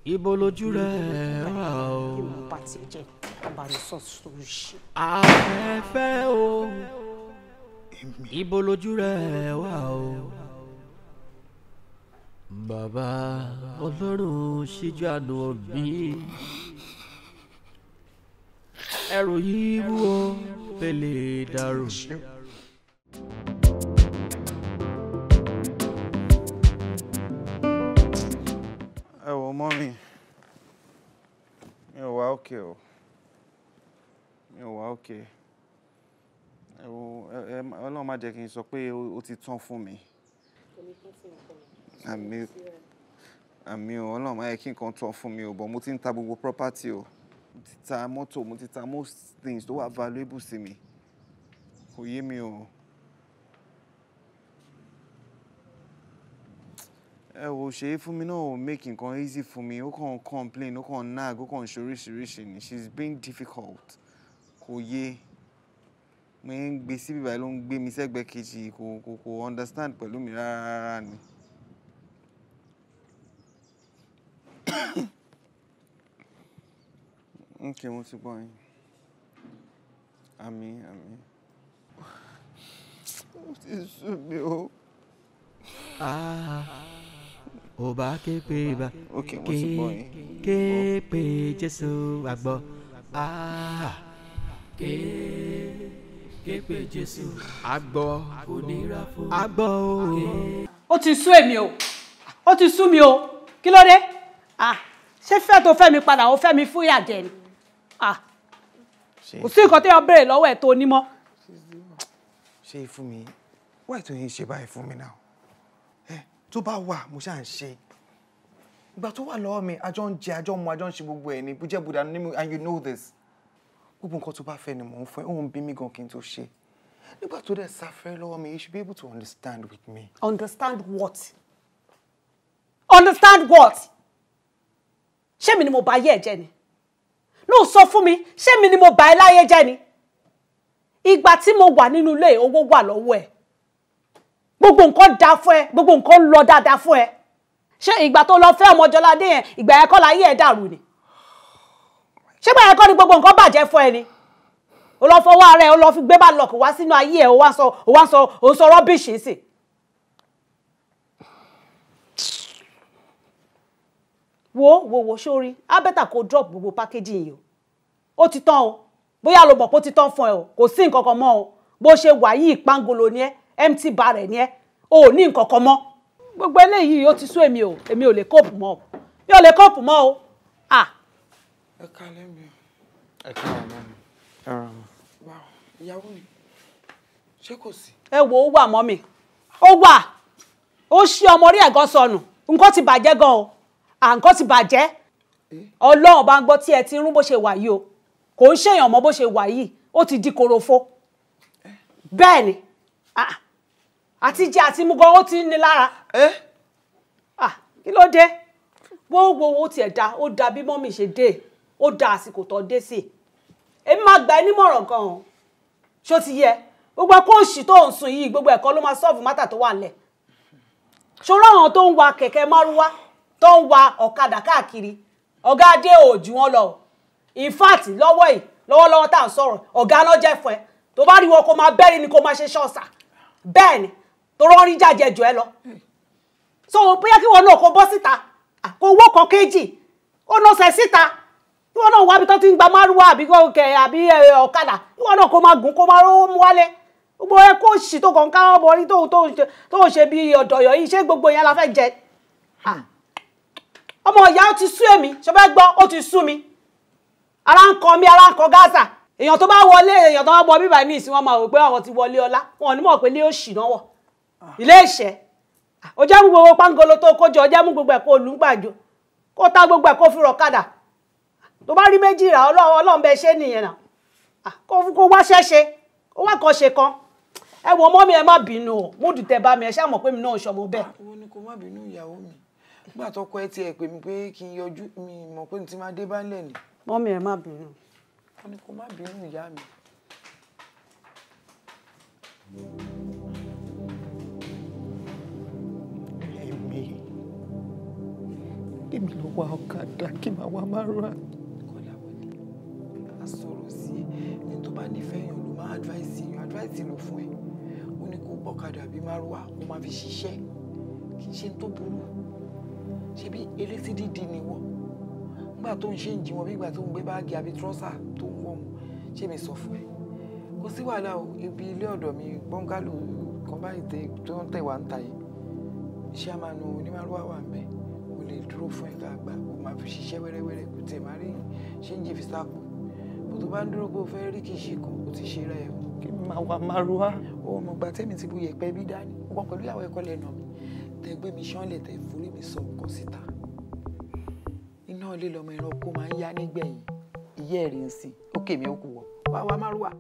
[SPEAKER 12] ibo lójú rẹ̀ wà o.
[SPEAKER 15] Kí mo bá tiẹ̀ jẹ́ abánisọ̀ sórí ṣe.
[SPEAKER 12] Afẹ́fẹ́ o, ibo lójú rẹ̀ wà o. Bàbá Ọlọ́run ṣíjú àánú mi. Ẹrù yìí wúwo pẹ̀lẹ́ dàrú.
[SPEAKER 14] Ẹ wo mọ́mì, mi ò wá òkè o, mi ò wá òkè. Ẹ wo ẹ Ọlọ́run má jẹ́ kí n sọ pé ó ti tán fún mi. Àmì àmì o, Ọlọ́run má yẹ kí nǹkan tán fún mi o, but mo ti ń ta gbogbo property o. Mo ti ta mọ́tò, mo ti ta most things tó wà valuable sí mi. Kò yé mi o. Ẹ wò ṣe é fún mi náà ò make nǹkan easy fún mi, ó kàn ń complain, ó kàn ń nag, ó kàn ń ṣoríṣiríṣi ni. She's being difficult. Kò yé. Mo ń gbé síbí báyìí ló ń gbé mi sẹ́gbẹ̀ẹ́ kejì, kò understand pẹ̀lú mi rárá rárá ni. Okay, mo ti gbọ́ yín. Àmín, àmín. Ó ti sú mi o.
[SPEAKER 12] Ah, ò bá ké pe bá
[SPEAKER 14] Okay, mo ti gbọ́ yín.
[SPEAKER 12] ké pe Jésù àgbọ̀. Ah, ké pe Jésù àgbọ̀ àgbọ̀ o.
[SPEAKER 15] Ó ti sú èmi o, ó ti sú mi o, kí ló dé? Ah, ṣé fẹ́ tó fẹ́ mi padà, ó fẹ́ mi fún ìyà jẹ ni? Ah, kò sí nǹkan téèyàn béèrè lọ́wọ́ ẹ̀ tó onímọ̀.
[SPEAKER 14] Ṣe é fún mi, why tó yín ṣe báyìí fún mi now? Ẹ tó bá wà, mo ṣáà ń ṣe. Ìgbà tó wà lọ́wọ́ mi, àjọ ń jẹ, àjọ ń mu, àjọ ń ṣe gbogbo ẹ̀ ní bújẹ́bùdà ní mi, and you know this. Gbogbo nǹkan tó bá fẹ́ ni mò ń fún ẹ, òun bí mi gan kí n tó ṣe. Nígbà tó dẹ̀ sáfẹ́ lọ́wọ́ mi, you should be able to understand with me.
[SPEAKER 15] Understand what? Understand what? Ṣé mi ni mo bà ayé ẹ jẹ́ ni? No, sọ fún mi, ṣé mi ni mo bà ẹ́ láyé jẹ́ ni? Ìgbà tí mo wà nínú ilé, owó wà lọ́wọ́ ẹ̀. Gbogbo nǹkan dáa fún ẹ, gbogbo nǹkan lọ dáadáa fún ẹ. Ṣé ìgbà tó lọ fẹ́ ọmọjọládé yẹn, ìgbà yẹn kọ́ láyé ẹ dàrú ni? Ṣé ìgbà yẹn kọ́ ni gbogbo nǹkan bàjẹ́ fún ẹ ni? O lọ fọwọ́ ara ẹ, o lọ fi gbé bá lọ̀kì wá sínú ayé ẹ, o wá sọ, o wá sọ, o sọ rọ́bìṣì sí. Wo wo wo sórí, á bẹ́tà kó drop gbogbo packaging yìí o. Ó ti tán o. Bóyá lo mọ̀ pé ó ti tán fún ẹ o, kò sí nǹkan kan mọ́ o. Bó ṣe wà yìí pangolo ni ẹ́, empty barrel ni ẹ́, o ò ní nǹkan kan mọ́. Gbogbo eléyìí ó ti sú èmi o, èmi ò lè cope mọ́ o. Mi ò lè cope mọ́ o. Ah.
[SPEAKER 9] Ẹ kálẹ́ mi o.
[SPEAKER 14] Ẹ káàárọ̀ mọ́ mi. Ẹ rà mọ́.
[SPEAKER 9] Wow, ìyàwó mi, ṣé kò sí?
[SPEAKER 15] Ẹ wo, ó wà mọ́ mi. Ó wà. Ó ṣí ọmọ orí ẹ̀gán sọnù. Nǹkan ti bàjẹ́ gan o. À, nǹkan ti bàjẹ́. Ọlọ́run bá ń gbọ́ tí ẹ ti rún bó ṣe wà yìí o. Kò ń ṣèyàn mọ́ bó ṣe wà yìí. Ó ti di korofo. Bẹ́ẹ̀ ni. Ah, àti jẹ àti mu gan ó ti ń ni lára. Ah, kí ló dé? Wo wo wo tiẹ̀ da, ó da bí mọ́mì ṣe dé. Ó da àsìkò tó dé sí. Èmi máa gbà ẹ́ nímọ̀ràn gan o. Ṣó ti yẹ? Gbogbo ẹ̀kọ́ òṣì tó ń sùn yìí, gbogbo ẹ̀kọ́ ló máa sọ́ọ̀fù mátà tó wà nílẹ̀. Ṣòro àwọn tó ń wa kẹ̀kẹ́ márúwá
[SPEAKER 10] tó ń wa ọ̀kadà káàkiri, ọ̀gá adé ò jù wọ́n lọ. In fact, lọ́wọ́ yìí, lọ́wọ́lọ́wọ́ tá à ń sọ̀rọ̀, ọ̀gá náà jẹ́ fún ẹ. Tó bá rí wọn kó máa bẹ́ẹ̀ ni kó máa ṣe ṣọ́ọ̀ṣà. Bẹ́ẹ̀ ni, tó rán rí jàjẹ jù ẹ lọ. So bóyá kí wọn náà kó bọ́ síta, kó owó kan kéjì, ó nọ́ọ̀sẹ̀ síta. Kí wọn náà wábi tó ti ń gba márúwá àbí kẹ̀ àbí ọ̀kadà, kí wọn náà kó máa gùn kó máa rówó mú wálé. Gbogbo ẹ kó sì tó kàn ká ọmọ orí tó ń ṣe bí ọ̀dọ̀yọ̀ yìí, ṣé gbogbo yẹn la fẹ́ jẹ? Ọmọ ìyá ó ti sú èmi, ṣe fẹ́ gbọ́, ó ti sú mi. Ara ń kan mi, ara ń kan Gaza. Èèyàn tó bá wọlé, èèyàn tó bá wọ bíbá ní ìsìn wọn máa rò pé àwọn ti wọlé ọlá, wọn ò ní mọ̀ pé ilé òṣì náà wọ̀, ilé ìṣẹ́. Ó jẹ́ mú gbogbo pangolo tó kójọ, ó jẹ́ mú gbogbo ẹ̀ kó lù ú gbàjọ, kó ta gbogbo ẹ̀ kó fi rọ̀ kádà. Tó bá rí méjì rà, Ọlọ́run bẹ ṣé nìyẹn náà. Kó wá ṣẹ́ṣe, kó wá kan ṣe kan. Ẹ wo mọ́mí, ẹ má bínú o, múdù tẹ bá mi, ẹ ṣáà mọ̀ pé mi náà ń ṣọmọ bẹ́ẹ̀.
[SPEAKER 14] Owó ni kò má bínú ìyàwó mi. Nígbà tọkọ ẹ tiẹ̀ pè mí pé kí n yọjú, mi mọ̀ pé n ti máa dé bálẹ̀ ni.
[SPEAKER 10] Mọ́mí ẹ má bínú.
[SPEAKER 14] Ó ní kó má bínú ìyá mi.
[SPEAKER 13] Èmi ló wá ọ̀kadà kí màá wá márùá.
[SPEAKER 14] Kọ́láwọlé, a sọ̀rọ̀ sí ẹni tó bá nífẹ̀ẹ́ yàn ló máa advice yàn, advice ló fún ẹ. Ó ní kó gbọ́kadà bí márùá kó máa fi ṣiṣẹ́, kì í ṣe tó burú. Ṣebí elétí dídì ni wọ́n. Nígbà tó ń ṣe ń jí wọn bí ìgbà tó ń gbé báàgì àbí trọ́sà tó ń wọ̀ wọn, ṣé mi sọ fún ẹ? Kò sí wàhálà o, ibi ilé ọ̀dọ̀ mi bọ́ngálò kan báyìí tó ń tẹ̀ wá ń ta yìí. Iṣẹ́ àmàlù onímárùwá wà ń bẹ̀. O lè dúró fún ẹ̀ka àgbà, o máa fi ṣiṣẹ́ wẹ́rẹ́wẹ́rẹ́, kò tiẹ̀ máa rí ṣé ń jẹ fi sáàpù. Bó tó bá ń dúró pé o fẹ́ rí kì í ṣe kan, o ti ṣe rẹ̀ o.
[SPEAKER 13] Kí n máa wá márùwá.
[SPEAKER 14] O mọ̀ gbà tẹ́mi ti bu yẹ̀pẹ̀ bí dání, wọ́n pẹ̀lú ìyàwó ẹ̀kọ́ lẹ́nu mi. Tẹ gbé mi ṣánlẹ̀ tẹ forí mi sọ nǹkan síta. Iná ilé lọmọ ẹranko máa ń yá nígbẹ̀yìn, ìyẹ́ ẹ̀rí ń sìn, ó kèmí ó kù wọ̀, wá wá márùwá.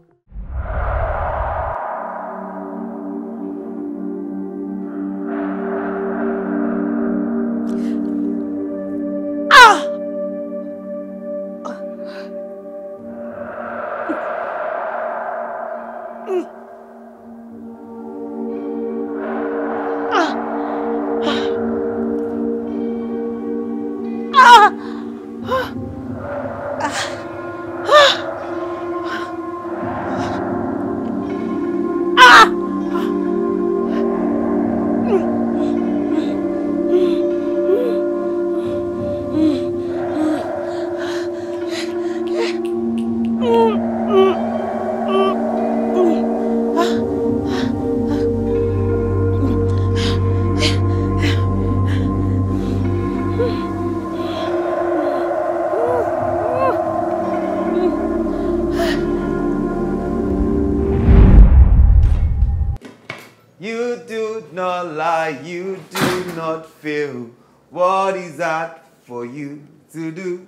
[SPEAKER 16] You do not lie, you do not fail. What is that for you to do?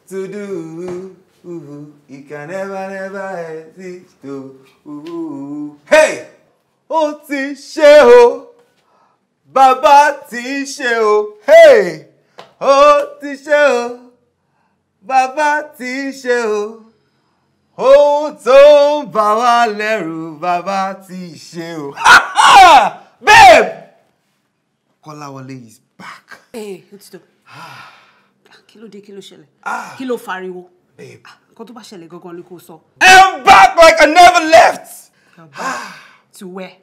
[SPEAKER 16] To do. You can never, never exist. To. Hey! Ó ti ṣe o, bàbá ti ṣe o. Hey! Ó ti ṣe o, bàbá ti ṣe o. Ohun tó ń bà wá lẹ́rù, bàbá ti ṣe o. Babe! Kọ́láwọlé is back.
[SPEAKER 15] Ee, ó ti tó. Kí ló dé, kí ló ṣẹlẹ̀? Kí ló fariwo?
[SPEAKER 16] Babe.
[SPEAKER 15] Nǹkan tó bá ṣẹlẹ̀ gangan ni kò sọ.
[SPEAKER 16] I'm back like I never left.
[SPEAKER 15] You're back to where?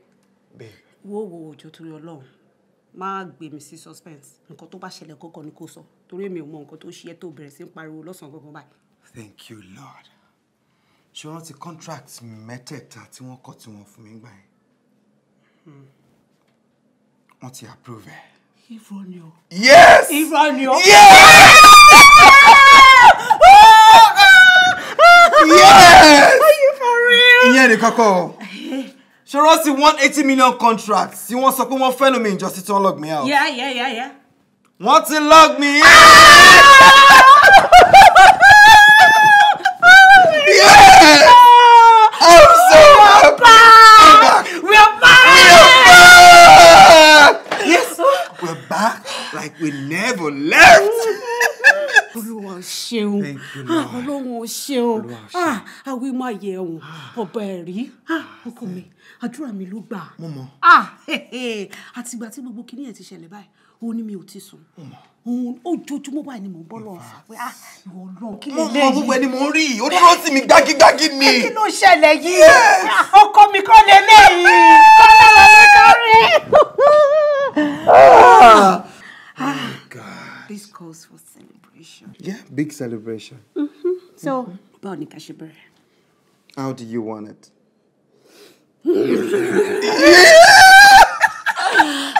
[SPEAKER 16] Babe.
[SPEAKER 15] Wo wo òjò torí Ọlọ́run. Má gbé mi sí suspense. Nǹkan tó bá ṣẹlẹ̀ gangan ni kò sọ. Torí mi ò mọ nǹkan tó ṣe ẹ́ tó bẹ̀rẹ̀ sí ń pariwo lọ́sàn-án gangan báyìí.
[SPEAKER 16] Thank you, Lord. Ṣé o rántí contract mẹ́tẹ̀ẹ̀ta tí wọ́n kọ tí wọ́n fún mi gbà yẹn? Wọ́n ti approve ẹ̀.
[SPEAKER 15] Irọ́ ni o.
[SPEAKER 16] Yes!
[SPEAKER 15] Irọ́ ni o.
[SPEAKER 16] Yes! Yes!
[SPEAKER 15] Are you for real?
[SPEAKER 16] Ìyẹn ni kọ́kọ́ o. Ṣé o rántí 180 million contract tí wọ́n sọ pé wọ́n fẹ́ lómi ìjọsí tí wọ́n log me out?
[SPEAKER 15] Yeah.
[SPEAKER 16] Wọ́n ti log me in! Yes! I'm so happy!
[SPEAKER 15] We are back!
[SPEAKER 16] We are back! Yes! We're back like we never left!
[SPEAKER 15] Olúwa ṣeun. Ọlọ́run ò ṣeun. Àwí máa yẹ òun. Ọba ẹ̀rí. Ọkọ mi, àdúrà mi ló gbà.
[SPEAKER 16] Mo mọ̀.
[SPEAKER 15] Àtìgbà tí gbogbo kinní yẹn ti ṣẹlẹ̀ báyìí, ó ní mi ò ti sùn. Òun ojoojúmọ́ báyìí ni mò ń bọ́ lọ́wọ́ fà pé ah, ìwọ Ọlọ́run, kí lè
[SPEAKER 16] Mo mọ gbogbo ẹni mò ń rí, ó dúró sí mi gbágígbágí ni.
[SPEAKER 15] Kí ló ṣẹlẹ̀ yìí? Ọkọ mi kọ́ lélẹ́yìí, kọ́lá lọ́lẹ́ kárí.
[SPEAKER 16] God.
[SPEAKER 15] This calls for celebration.
[SPEAKER 16] Yeah, big celebration.
[SPEAKER 15] So, báwo ni ká ṣe bẹ̀rẹ̀?
[SPEAKER 16] How do you want it?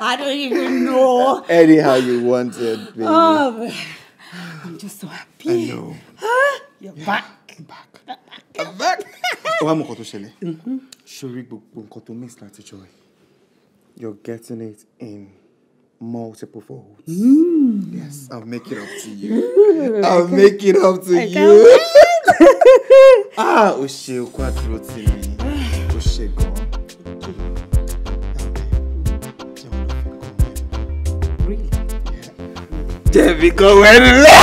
[SPEAKER 15] I don't even know.
[SPEAKER 16] Anyhow you want it, baby.
[SPEAKER 15] Oh, I'm just so happy.
[SPEAKER 16] I know.
[SPEAKER 15] Huh? You're back.
[SPEAKER 16] I'm back. Ó wá mọ nǹkan tó ṣẹlẹ̀. Ṣorí gbogbo nǹkan tó miss látijọ́ ẹ̀. You're getting it in multiple folds. Yes, I'll make it up to you. I'll make it up to
[SPEAKER 15] I
[SPEAKER 16] you.
[SPEAKER 15] can't wait.
[SPEAKER 16] Ah, o ṣe o kó àdúró tì mí. O ṣe gan-an.
[SPEAKER 15] Really?
[SPEAKER 16] Jẹ̀bi kan wẹ́nu lẹ́.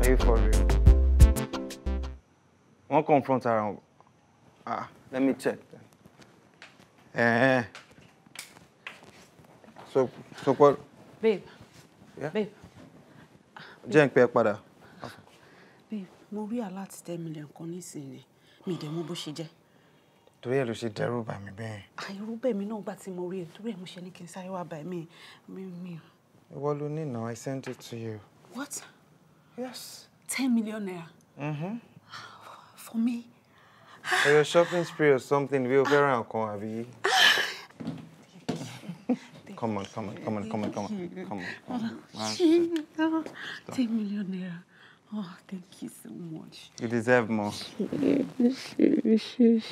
[SPEAKER 16] Are you for real? Wọ́n confront ara wọn. Ah, let me check then. Eh. So what?
[SPEAKER 9] Babe.
[SPEAKER 16] Yeah?
[SPEAKER 9] Babe.
[SPEAKER 16] Jẹ́ n pè ẹ́ padà.
[SPEAKER 15] Babe, mo rí alert 10 million kan nísìnyí. Mi ì dẹ̀ mọ̀ bó ṣe jẹ́.
[SPEAKER 14] Torí ẹ̀ ló ṣe dẹ́rù bà mí bẹ́ẹ̀.
[SPEAKER 15] Àìrú bẹ́ẹ̀ mi náà gbà tí mo rí ẹ, torí ẹ̀ mo ṣe ní kí n sáré wá bá ẹ mi.
[SPEAKER 14] Ìwọ ló ní now, I sent it to you.
[SPEAKER 15] What?
[SPEAKER 14] Yes.
[SPEAKER 15] ₦10 million for me?
[SPEAKER 14] For your shopping spree or something, bí o fẹ́ ra nǹkan àbí. Come on, come on, come on, come on, come on, come on. Come on.
[SPEAKER 15] ₦10 million. Oh, thank you so much.
[SPEAKER 14] You deserve more.
[SPEAKER 15] Ṣe.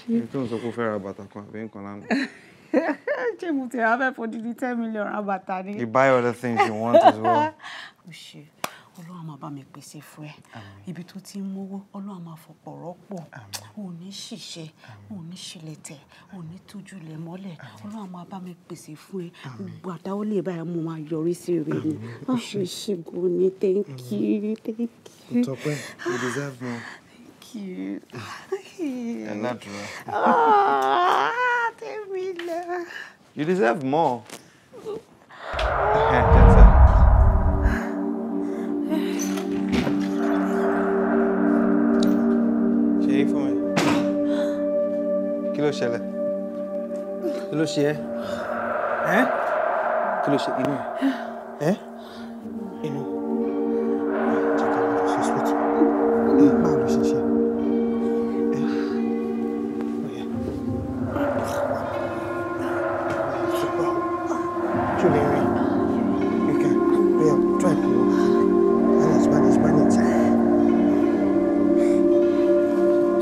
[SPEAKER 14] Èyí tó ń sọ pé ó fẹ́ ra bàtà kan àbí nǹkan lánàá.
[SPEAKER 15] Ṣé mo ti ra fẹ́ fọdidi 10 million ra bàtà ni?
[SPEAKER 14] You buy other things you want as well.
[SPEAKER 15] Ó ṣe, Ọlọ́run á máa bá mi pèsè fún ẹ. Ibi tó ti ń mówó, Ọlọ́run á máa fọ̀pọ̀ rọ́pò. Ò ní ṣìṣe, ò ní ṣìlẹ̀tẹ̀, ò ní tójú ilẹ̀ mọ́lẹ̀. Ọlọ́run á máa bá mi pèsè fún ẹ. Gbogbo àdáwọ́lé báyìí mo máa yọrí sí rere ni. Ah, ṣe gan ni, thank you, thank you.
[SPEAKER 14] Tọ́pẹ́, you deserve more.
[SPEAKER 15] Thank you.
[SPEAKER 14] Ẹ ládùúrà.
[SPEAKER 15] Ah, 10 million.
[SPEAKER 14] You deserve more. Jẹ́nsẹ̀. Ṣe é fún mi. Kí ló ṣẹlẹ̀? Kí ló ṣe ẹ́? Ẹ́? Kí ló ṣe inú? Ẹ́? Inú. Jẹ́ ká lọ sí hospital. Ẹ báwo ló ṣe ṣe? Ẹ́? Ó yá. Ṣé o lè rìn? You can. Oya, try to walk. Manage, manage, manage.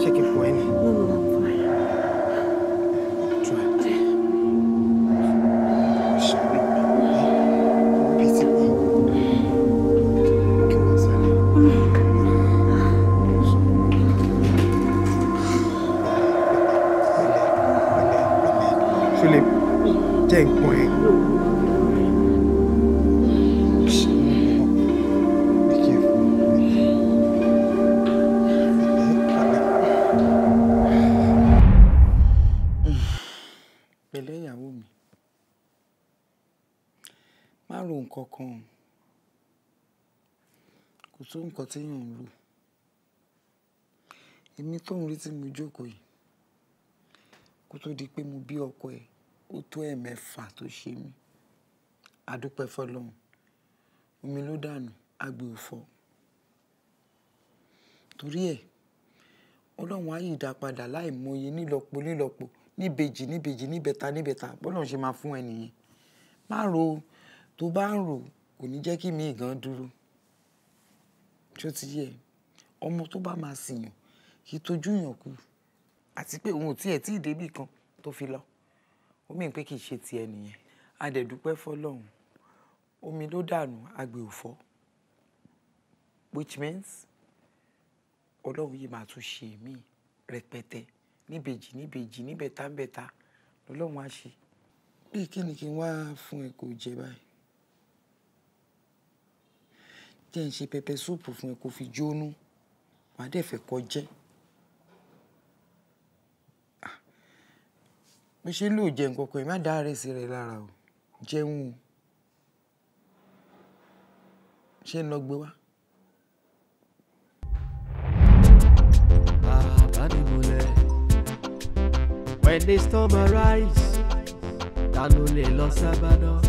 [SPEAKER 14] Ṣé kí n fún ẹ ní?
[SPEAKER 15] No, no, I'm fine.
[SPEAKER 14] Try. Ṣàánú mi. Bí ti bá kí wọ́n sáré. Ṣé lè jẹ́ nǹkan ẹ̀? Be careful.
[SPEAKER 18] Pẹ̀lẹ́ ìyàwó mi, má ro nǹkan kan o. Kò tó nǹkan téèyàn ń rò. Èmi tó ń rí tí mo jókòó yìí, kó tó di pé mo bí ọkọ ẹ̀, ó tó ẹ̀ẹ̀mẹ́fà tó ṣe mí. Adúpẹ́ fọlọ́run, omi ló dànù, agbè ò fọ́. Torí ẹ̀, Ọlọ́run á yìí dá padà láì mọye, nílọ́po nílọ́po, níbejì níbejì, níbẹta níbẹta. Bọ́lọ́run ṣe máa fún ẹ nìyẹn. Má ro, tó bá ń rò kò ní jẹ́ kí mi gan dúró. Ṣó ti yé ẹ? Ọmọ tó bá máa sìyàn kì í tójú yàn kú, àti pé òun ò tiẹ̀ tí ì débì kan tó fi lọ, ó mì pé kì í ṣe tiẹ̀ nìyẹn. A dẹ̀ dúpẹ́ fọlọ́run, omi ló dànù, agbè ò fọ́, which means Ọlọ́run yìí máa tún ṣe mí rẹpẹtẹ, níbejì níbejì, níbẹta níbẹta lọ́lọ́run á ṣe. Bíi kí ni kí n wá fún ẹ kó jẹ báyìí? Jẹ́ n ṣe pepper soup fún ẹ kó fi jónú, wàá dẹ̀ fẹ́ kó jẹ́. Bó ṣe lò jẹ nǹkan kan ẹ má dá àárẹ̀ sí rẹ lára o. Jẹun o. Ṣé ń lọ gbé wá?
[SPEAKER 12] Bàbá ni mo lẹ̀. When the storm arise, ta ló lè lọ sábà náà?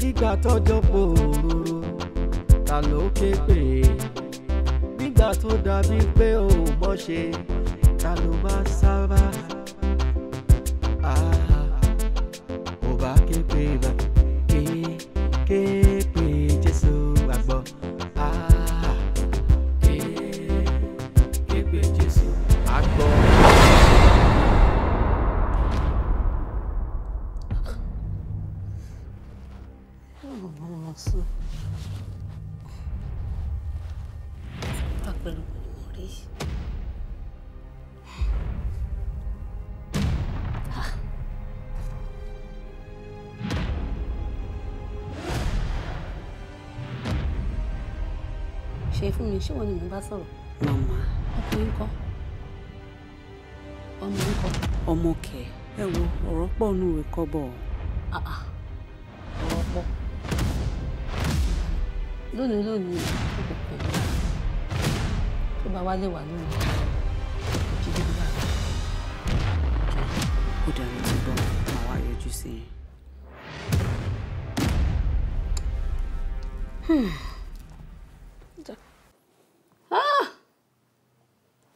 [SPEAKER 12] Nígbà tọ́jọ́ pòrúurú, ta ló ké pè é? Nígbà tó dàbí pé ò mọ̀ ṣe, ta ló máa sábà? Ò bá ké pè bá ké ké pè Jésù àgbọ̀. Ké ké pè Jésù àgbọ̀.
[SPEAKER 15] Sùn pẹ̀lú mo rí. Ṣe fún mi, ṣé wọ́n ni mò ń bá sọ̀rọ̀?
[SPEAKER 19] Màmá.
[SPEAKER 15] Ọkùnrin ńkọ́? Ọmọ ńkọ́?
[SPEAKER 19] Ọmọ kẹ̀, ẹ wo ọ̀rọ̀ pọ̀ nù ìwé kọ́bọ̀.
[SPEAKER 15] Ọ̀rọ̀ pọ̀. Lónìí lónìí, ó kò kàn mí. Tó bá wálé wà lónìí, kò jí débi báyìí.
[SPEAKER 19] Ó dàbí ti gbọ́, màá wá yọjú sí i.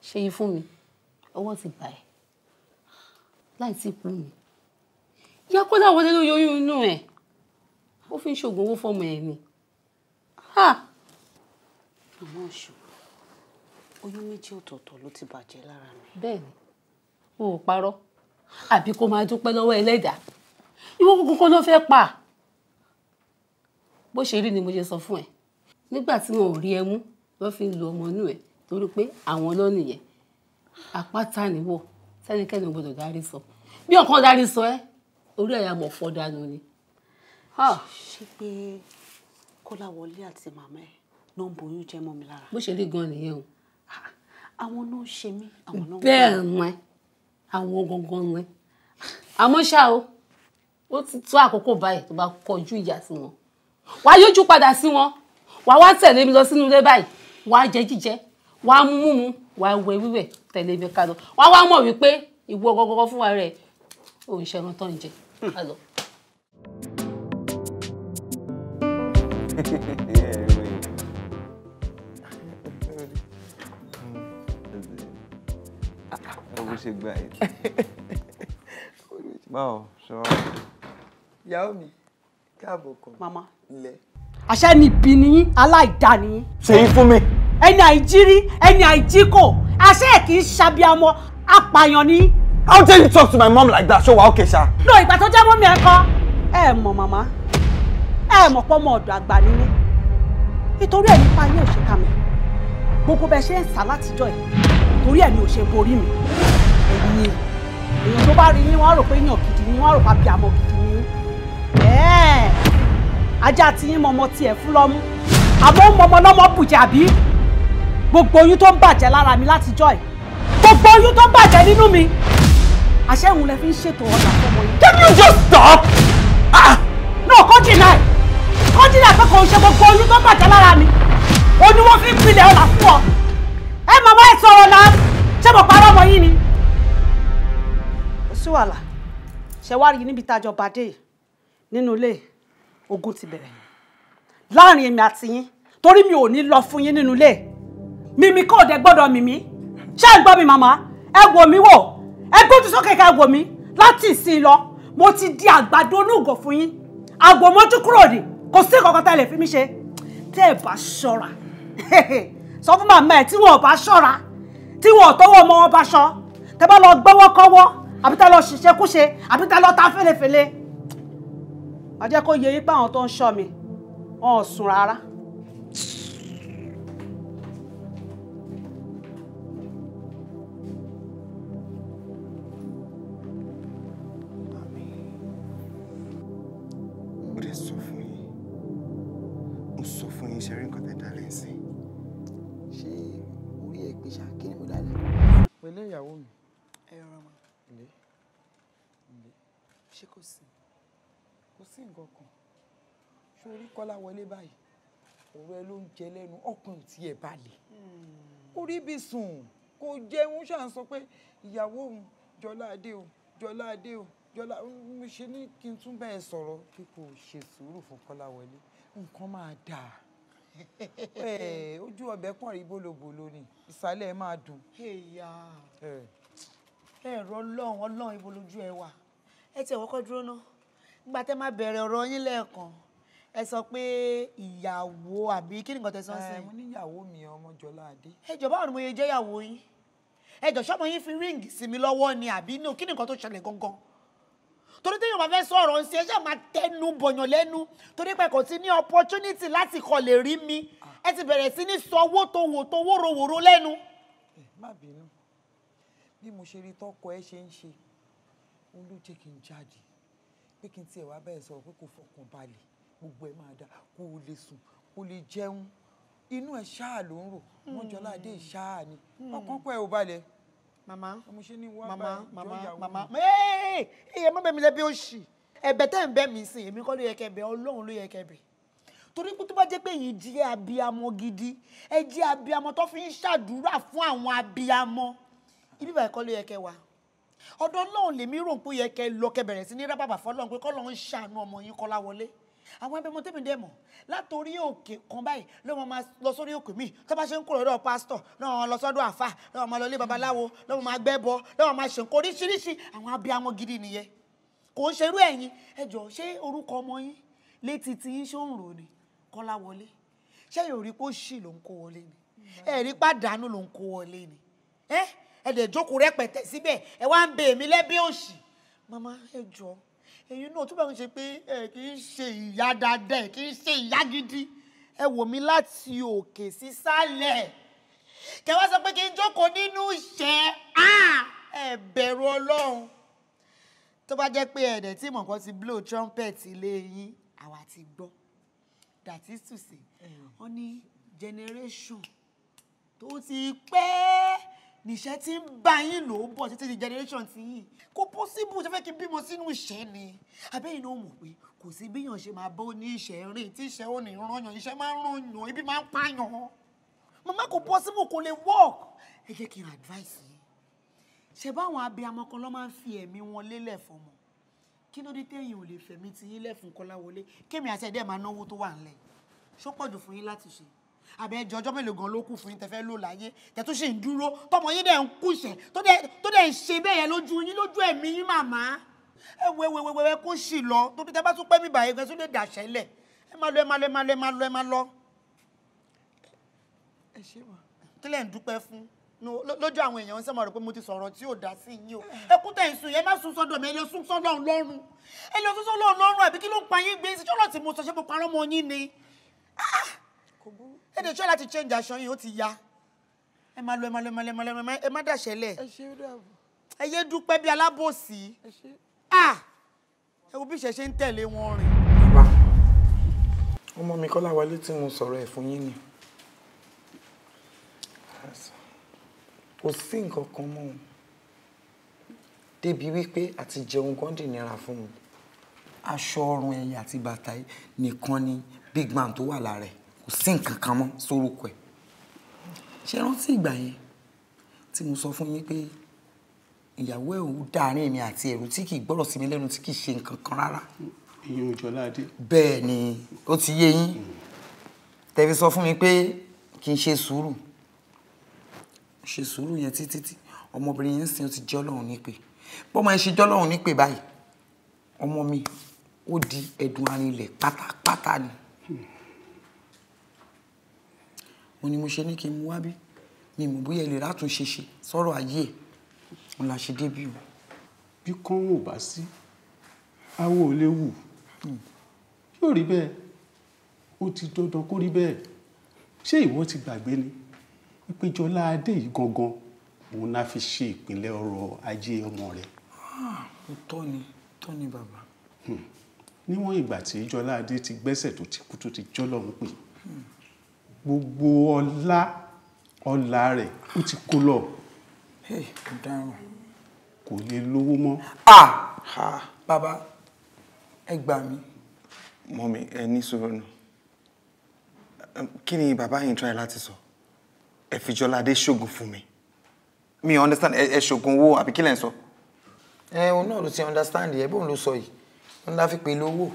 [SPEAKER 15] Ṣe yìí fún mi, ọwọ́ ti bà ẹ́ láì tí kú mi. Ìyá kó dáwọlé ló yọyún inú ẹ̀, ó fi ń ṣoògùn owó fọmọ ẹ̀ ni.
[SPEAKER 19] Màmá ọ̀ṣun, oyún méjì ọ̀tọ̀ọ̀tọ̀ ló ti bàjẹ́ lára mi.
[SPEAKER 15] Bẹ́ẹ̀ni, o ò parọ́, àbí kó máa dúpẹ́ lọ́wọ́ ẹlẹ́dàá. Ìwọ kúkú ló fẹ́ pa. Bó ṣe rí ni mo ṣe sọ fún ẹ. Nígbà tí wọn ò rí ẹ mú, lọ́ fi ń lu ọmọ inú ẹ torí pé àwọn ló nìyẹn. Àpáta nìwọ, sẹ́nikẹ́ni ò gbọdọ̀ dárí sọ. Bí ọ̀kan dárí sọ ẹ́, orí ẹ̀yà mọ̀ fọ́ dànù ni.
[SPEAKER 19] Ṣé pé Kọ́láwọlé àti màmá ẹ̀ ló ń boyún jẹ́ mọ́ mi lára?
[SPEAKER 15] Bó ṣe rí gan nìyẹn o.
[SPEAKER 19] Àwọn náà ṣe mí, àwọn náà.
[SPEAKER 15] Bẹ́ẹ̀ mọ́ ẹ, àwọn gangan mọ́ ẹ. Àmọ́ ṣá o, ó ti tó àkókò báyìí tó bá kọjú ìjà sí wọn. Wàá yójú padà sí wọn, wàá wá tẹ̀lé mi lọ sínú ilé báyìí, wàá jẹ jíjẹ, wàá mú múmu, wàá wẹ wíwẹ̀, tẹ̀lé mi ká lọ. Wàá wá mọ̀ wípé ìwọ gangan fúnra rẹ̀ ò ń ṣẹran tó ń jẹ. Ká lọ.
[SPEAKER 14] Bó ṣe gbà yìí. Báwo ṣe wá?
[SPEAKER 18] Ìyàwó mi, káàbọ̀ kan.
[SPEAKER 19] Màmá.
[SPEAKER 18] Ilẹ̀.
[SPEAKER 10] Àṣẹ ni ìbí ni yín, aláìda ni yín.
[SPEAKER 16] Ṣèyí fún mi.
[SPEAKER 10] Ẹni àìjírí, ẹni àìjíkò, àṣẹ ẹ̀ kì í ṣàbíamọ, apààyàn ni.
[SPEAKER 16] How dare you talk to my mom like that? Ṣé wàá okay ṣá?
[SPEAKER 10] No, ìgbà tó jẹ́ mọ́mí ẹ kọ́. Ẹ mọ̀ màmá, ẹ mọ̀ pé ọmọ ọ̀dọ̀ àgbà ni mí. Nítorí ẹ̀ nípa yín ò ṣe ká mi. Gbogbo bẹ ṣe ń sá látijọ́ ẹ̀, torí ẹ̀ ni ò ṣe borí mi. Ẹ̀yin èèyàn tó bá rí yín, wọ́n á rò pé èèyàn gidi ni, wọ́n á rò pé abiyamọ gidi ni. Ajá tí yín mọmọ tiẹ̀ fún lọ́mú, àmọ́ ó mọmọ lọ́mọ bùjẹ́ àbí? Gbogbo oyún tó ń bàjẹ́ lára mi látijọ́ ẹ̀, gbogbo oyún tó ń bàjẹ́ nínú mi, àṣẹ ìhun lẹ fi ń ṣètò ọ̀nà fọmọ yín.
[SPEAKER 16] Can you just stop?
[SPEAKER 10] No, kó deny, kó deny pé kò ń ṣe gbogbo oyún tó ń bàjẹ́ lára mi, ó ní wọ́n fi ń pilẹ̀ ọ̀là fún ọ. Ẹ màmá ẹ sọ̀rọ̀ náà, ṣé mo parọ́ ọmọ yín ni? Kò sí wàhálà, ṣe wá rí níbi tájọ bàdé yìí nínú ilé, ogun ti bẹ̀rẹ̀ láàrin èmi àti yín, torí mi ò ní lọ fún yín nínú ilé. Mímí kò dé gbọ́dọ̀ mímí. Ṣé ẹ gbọ́ mi màmá? Ẹ wò mí wò, ẹ gbójú sókè ká wò mí. Láti ìsìn lọ, mo ti di àgbàdo onúgò fún yín. Àgbò mójú kúrò ní, kò sí nǹkan kan tẹ́ lè fi mí ṣe. Tẹ́ ẹ bá ṣọ́ra, sọ fún màmá ẹ tí wọn ò bá ṣọ́ra, tí wọn ò tọwọ́ ọmọ wọn bá ṣọ́, tẹ́ bá lọ gbọ́wọ́ kọ́wọ́, àbí tẹ́ lọ ṣiṣẹ́ kúṣe, àbí tẹ́ lọ ta fẹ́lẹ́fẹ́lẹ́. Má jẹ́ kó yé yín pé àwọn tó ń ṣọ́ mi, wọn ò sùn rárá.
[SPEAKER 14] Mo dẹ̀ sọ fún yín, mo sọ fún yín ṣe rí nǹkan tẹ́ dálẹ̀ sí.
[SPEAKER 18] Ṣé orí ẹ pé ṣá kí ni mo dálẹ̀? Pẹ̀lẹ́ ìyàwó mi.
[SPEAKER 13] Ẹ rọra ma.
[SPEAKER 18] Ilé.
[SPEAKER 9] Ṣé kò sí?
[SPEAKER 18] Kò sí nǹkan kan. Sórí Kọ́láwọlé báyìí, ọ̀rọ̀ ẹ ló ń jẹ lẹ́nu, ọkàn ò tiẹ̀ balẹ̀. Kò rí bí sùn, kò jẹun, ṣáà ń sọ pé ìyàwó òun Jọládé o, Jọládé o, Jọlá. Mo ṣe ní kí n tún bẹ́ẹ̀ sọ̀rọ̀ pé kò ṣe sùúrù fún Kọ́láwọlé, nǹkan máa dáa. Ojú ọbẹ̀ kàn rí bólobòlo ni, ìsàlẹ̀ ẹ máa dùn.
[SPEAKER 20] Ẹ̀rọ Ọlọ́run, Ọlọ́run ibo lójú ẹ wà. Ẹ tiẹ̀ wọ́kọ́ dúró ná. Nígbà tẹ́ máa bẹ̀rẹ̀ ọ̀rọ̀ yín lẹ́ẹ̀kan, ẹ sọ pé ìyàwó àbí kí nìkan tẹ́ sọ sí?
[SPEAKER 18] Mo ní ìyàwó mi ọmọ Jọládé.
[SPEAKER 20] Ẹ jọ̀ọ́, báwo ni mo yẹ jẹ́ ìyàwó yín? Ẹ jọ̀ọ́, ṣọ́mọ yín fi ríǹgì sí mi lọ́wọ́ ni àbí ní kí nìkan tó ṣẹlẹ̀ gangan? Torí téèyàn bá fẹ́ sọ̀rọ̀ ń ṣe, ẹ ṣáà máa tẹnu bọ̀yàn lẹ́nu. Torí pé kò sí ní opportunity láti kọ̀ lè rí mi. Ẹ ti bẹ̀rẹ̀ sí ní sọ owó tó wò tó wóróworó lẹ́nu.
[SPEAKER 18] Ẹ má bínú, bí mo ṣe rí tọkọ ẹ ṣe ń ṣe, òun ló jẹ́ kí n jáde pé kí n tiẹ̀ wá bẹ́ẹ̀ sọ̀rọ̀ pé kò fọkàn balẹ̀, gbogbo ẹ máa dá, kó o lè sùn, kó o lè jẹun, inú ẹ ṣáà ló ń rò wọ́n Jọládé ṣáà ni ọkàn pẹ́ ò balẹ̀.
[SPEAKER 20] Màmá,
[SPEAKER 18] màmá,
[SPEAKER 20] màmá, màmá, ẹ má bẹ̀ mí lẹ́bi òṣì. Ẹ̀bẹ̀ tẹ́ ń bẹ̀ mí sìn, èmi kọ́ ló yẹ kẹ́ bẹ̀, Ọlọ́run ló yẹ kẹ́ bẹ̀. Torí pé tó bá jẹ́ pé yìí jẹ́ abiyamọ gidi, ẹ jẹ́ abiyamọ tó fi ń ṣàdúrà fún àwọn abiyamọ, ibi báyìí kọ́ ló yẹ kẹ́ wà. Ọ̀dọ̀ Ọlọ́run lèmi rò pé ó yẹ kẹ́ lọ, kẹ́ bẹ̀rẹ̀ sí ní rábàbà fọlọ́run pé kọ́lọ́run ṣàánú ọmọ yín Kọ́láwọlé. Àwọn ẹbí ọmọ tẹ́mi dẹ̀ mọ̀ látòrí òkè kan báyìí ló máa lọ sórí òkè míì, tó bá ṣe ń kúrò lọ́dọ̀ pásítọ̀ lọ́wọ́ máa lọ sọ́dọ̀ àfà, lọ́wọ́ máa lọ ilé babaláwo, lọ́wọ́ máa gbẹ́bọ, lọ́wọ́ máa ṣe nǹkan oríṣiríṣi. Àwọn abiyamọ gidi nìyẹn, kò ń ṣerú ẹ̀yin. Ẹ jọ̀ọ́, ṣé orúkọ ọmọ yín létí tí yín ṣó ń rò ní Kọ́láwọlé? Ṣé yóò rí pé ó ṣì ló ń kó wọlé ni? Ẹ rí pàdánù ló ń kó wọlé ni? Ẹ ẹ dẹ̀ jókòó rẹpẹtẹ síbẹ̀, ẹ wá ń bẹ èmi lẹ́bí òṣì. Màmá, ẹ jọ̀ọ́, èyí náà tó bá ń ṣe pé ẹ kì í ṣe ìyá dáadáa, ẹ kì í ṣe ìyá gidi. Ẹ wò mí láti òkè sísàlẹ̀, kẹ wá sọ pé kí n jókòó nínú ìṣẹ́. Ẹ bẹ̀rù Ọlọ́run. Tó bá jẹ́ pé ẹ̀dẹ̀ tí mọ̀ọ́kọ́ ti blow trumpet ilé yín, àwa ti gbọ́. That is to say, wọ́n ní generation tó ti pẹ́ níṣẹ́ tí ń bá yín lò ó bọ̀ títí di generation ti yín. Kò possible, ṣe fẹ́ kí n bímọ sínú ìṣẹ́ ni? Abẹ́yìn náà mọ̀ pé kò sí bíyàn ṣe máa bó ní ìṣẹ́ rìn tí ìṣẹ́ ò ní rányàn, ìṣẹ́ máa ń rányàn, ibi máa ń pààyàn. Màmá, kò possible, kò lè work. Ẹ jẹ́ kí n advice yín. Ṣé báwọn abiyamọ kan ló máa ń fi ẹ̀mí wọn lélẹ̀ fọmọ? Kí ló dé téèyàn ò lè fẹ̀mí ti yín lẹ̀ fún Kọ́láwọlé? Kémi àti ẹ̀dẹ́ máa náwó tó wà ńlẹ̀. Ṣó pọ̀jù fún yín láti ṣe? Àbẹ ẹjọ, ọjọ́ mélòó gan ló kù fún yín tẹ́ fẹ́ lò láyé tẹ́ tó ṣì ń dúró, tọmọ yín dẹ̀ ń kúṣẹ̀, tó dẹ̀ ń ṣe bẹ́ẹ̀ yẹn lójú yín, lójú ẹ̀mí yín? Màmá, ẹ wo ẹ wo ẹ kó sì lọ, tó tẹ́ bá tún pẹ́ mi báyìí gan tún lè dàṣẹ́ lẹ̀. Ẹ má lọ, ẹ má lọ, ẹ má lọ, ẹ má lọ, ẹ má lọ.
[SPEAKER 18] Ẹ ṣé mà.
[SPEAKER 20] Kí lẹ̀ ń dúpẹ́ fún lójú àwọn èèyàn? Ń sẹ́mọ̀ rẹ̀ pé mo ti sọ̀rọ̀ tí ò dá sí yín o. Ẹkún tẹ̀ ń sùn yẹn, má sùn sọ́dọ̀ mi, ẹ lọ sùn sọ́dọ̀ Ọlọ́run, ẹ lọ sùn sọ́dọ̀ Ọlọ́run. Àbí kí ló ń pa yín gbé sí? Ṣọ́nà tí mo sọ, ṣé mo parọ́ mọ́ yín ni? Ẹ dẹ̀ ṣọ́ láti change aṣọ yín, ó ti ya. Ẹ máa lọ, ẹ máa lọ, ẹ máa lọ, ẹ máa lọ, ẹ má dàṣẹ́ lẹ̀.
[SPEAKER 18] Ẹ ṣé, ó dàbọ̀.
[SPEAKER 20] Ẹ yé dúpẹ́ bí alábòsí.
[SPEAKER 18] Ẹ ṣé.
[SPEAKER 20] Ẹ wo bí ìṣẹ̀ ṣe ń tẹ̀lé wọn rìn.
[SPEAKER 18] Bàbá, ọmọ mi Kọ́láwọlé tí mo sọ̀rọ̀ ẹ̀ fún yín ni, kò sí nǹkan kan mọ́ òun débi wípé àti jẹun gan dì nira fún un. Aṣọ ọrùn ẹ̀yìn àti bàtà yìí nìkan ni big man tó wà lára ẹ̀, kò sí nǹkan kan mọ́ sórúkọ ẹ̀. Ṣé rántí ìgbà yẹn tí mo sọ fún yín pé ìyàwó ẹ̀ ò dáàrin èmi àti ẹ̀rù, tí kì í gbọ́rọ̀ sí mi lẹ́nu, tí kì í ṣe nǹkan kan rárá?
[SPEAKER 21] Ìyẹn Jọládé.
[SPEAKER 18] Bẹ́ẹ̀ ni, ó ti yé yín. Tẹ̀fi sọ fún mi pé kí n ṣe sùúrù, ṣe sùúrù yẹn títí tí ọmọbìnrin yẹn ń sìn, ó ti jẹ́ Ọlọ́run nípè. Bọ́mọ ẹ ṣe jẹ́ Ọlọ́run nípè báyìí, ọmọ mi ó di ẹ̀dùn arinlẹ̀ pátápátá ni. Mo ní mo ṣe ní kí n mú wá bí mi mọ̀ bóyá ẹ lè rátúnṣe ṣe sọ̀rọ̀ ayé ẹ̀, òun la ṣe débí o.
[SPEAKER 21] Bí kán ò bá sí, awo ò lè wù. Yóò rí bẹ́ẹ̀, ó ti dandan kó rí bẹ́ẹ̀. Ṣé ìwọ ti gbàgbé ni wípé Jọládé yìí gangan òun náà fi ṣe ìpìlẹ̀ ọrọ̀ ajé ọmọ rẹ̀?
[SPEAKER 18] Òótọ́ ni, òótọ́ ni bàbá.
[SPEAKER 21] Níwọ̀n ìgbà tí Jọládé ti gbẹ́sẹ̀ tó ti kú, tó ti jọ́lọ́run pè, gbogbo ọlá ọlá rẹ̀ ó ti kó lọ. Kò lè lówó mọ́.
[SPEAKER 18] Bàbá, ẹ gbà mí.
[SPEAKER 14] Mọ́mi, ẹ ní sùúrù nù. Kí ni bàbá yìí ń try láti sọ? Ẹ fi Jọládé ṣoògùn fún mi. Mi understand, ẹ ṣoògùn owó àbí kí lẹ̀ ń sọ?
[SPEAKER 18] Ẹ òun náà ló ti understand ẹ, bóun ló sọ yìí. Òun la fi pè lówó.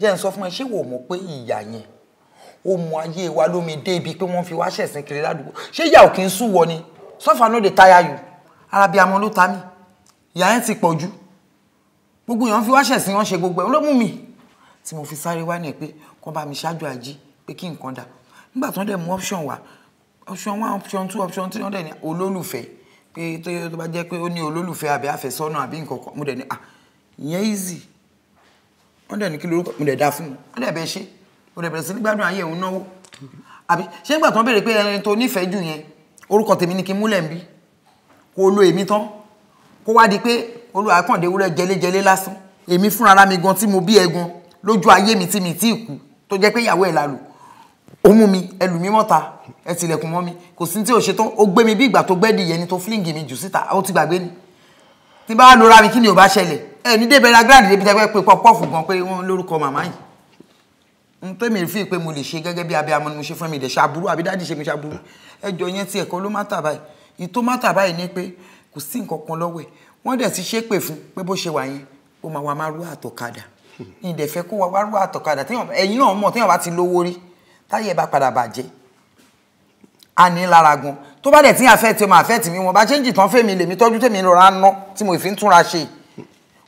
[SPEAKER 18] Jẹ́ ń sọ fún ẹ, ṣé wò mọ̀ pé ìyà yẹn ó mú ayé wa lómi dé ibi pé wọ́n fi wá ṣẹ̀sìn kiri ládùúgbò? Ṣé ìyà ò kí ń sú wọ ni? Suffer no dey tire you. Ara bí amọ ló ta mí. Ìyà yẹn ti pọ̀ jù. Gbogbo èèyàn fi wá ṣẹ̀sìn, wọ́n ṣe gbogbo ẹ̀ ló mú mi. Tí mo fi sáré wá ní ẹ pé kó bá mi ṣáájú ají pé kí nǹkan dà. Nígbà tí wọ́n dẹ̀ mú option wá, option 1, option 2, option 3, wọ́n dẹ̀ ní olólùfẹ́ pé tó bá jẹ́ pé ó ní olólùfẹ́ àbí àfẹ́sọ́nà àbí nǹkan kan. Mo dẹ̀ ní à ìyẹn easy. Wọ́n dẹ̀ ní kí lorúkọ mo dẹ̀ dá fún wọn. Wọ́n dẹ̀ bẹ́ẹ̀ ṣe. Mo dẹ̀ bẹ̀rẹ̀ sí ní gbádùn ayé òun náwó. Àbí ṣé nígbà tí wọ́n béèrè pé ẹni tó nífẹ̀ẹ́ jù yẹn orúkọ tèmi ni kí n múlẹ̀ ń bí, kó lo èmi tán, kó wá di pé Olúwa kàn dé ewúrẹ́ jẹléjẹlé lásán. Èmi fúnra mi gan tí mo bí ẹ gan lójú ayé mi tí mi tí kú tó jẹ́ pé ìyàwó ẹ̀ la lò. Ó mú mi, ẹlù mi mọ́ta, ẹ tilẹ̀kùn mọ́ mi, kò sí tí ò ṣe tán, ó gbé mi bí ìgbà tó gbẹ́dì yẹn ni tó fílíǹgì mi jù síta, ó ti gbàgbé ni. Tí bá lora mi kí ni ò bá ṣẹlẹ̀? Ẹ ní débẹ̀ ra grand débi tẹ́gbẹ́ pé pọ́pọ́ọ̀fù gan pé wọ́n lórúkọ màmá yìí. N tó mi fi pé mo lè ṣe gẹ́gẹ́ bí abiyamọ ni mo ṣe fún mi, ìdẹ̀ ṣàbúrú àbí dáàdì ṣe mi ṣàbúrú. Ẹjọ́ yẹn ti ẹ̀kọ́ ló má tà báyìí. Ìtó má tà báyìí ni pé kò sí nǹkan kan lọ́wọ́ ẹ̀. Wọ́n dẹ̀ ti ṣépè fún pé bó ṣe wà yẹn, ó máa wá márúwá àtọ̀kadà. Ìdẹ̀ fẹ́ kó wá márúwá àtọ̀kadà. Ẹ̀yin náà mọ̀ téèyàn bá ti lówó rí, táyé ẹ bá padà bàjẹ́. A ní lára gan. Tó bá dẹ̀ tí àfẹ́ tí ó máa fẹ́ tì mí, wọn bá ṣéǹjì tán fèmí lèmi tọ́jú tèmi rọra ń ná tí mo fi ń túnra ṣe.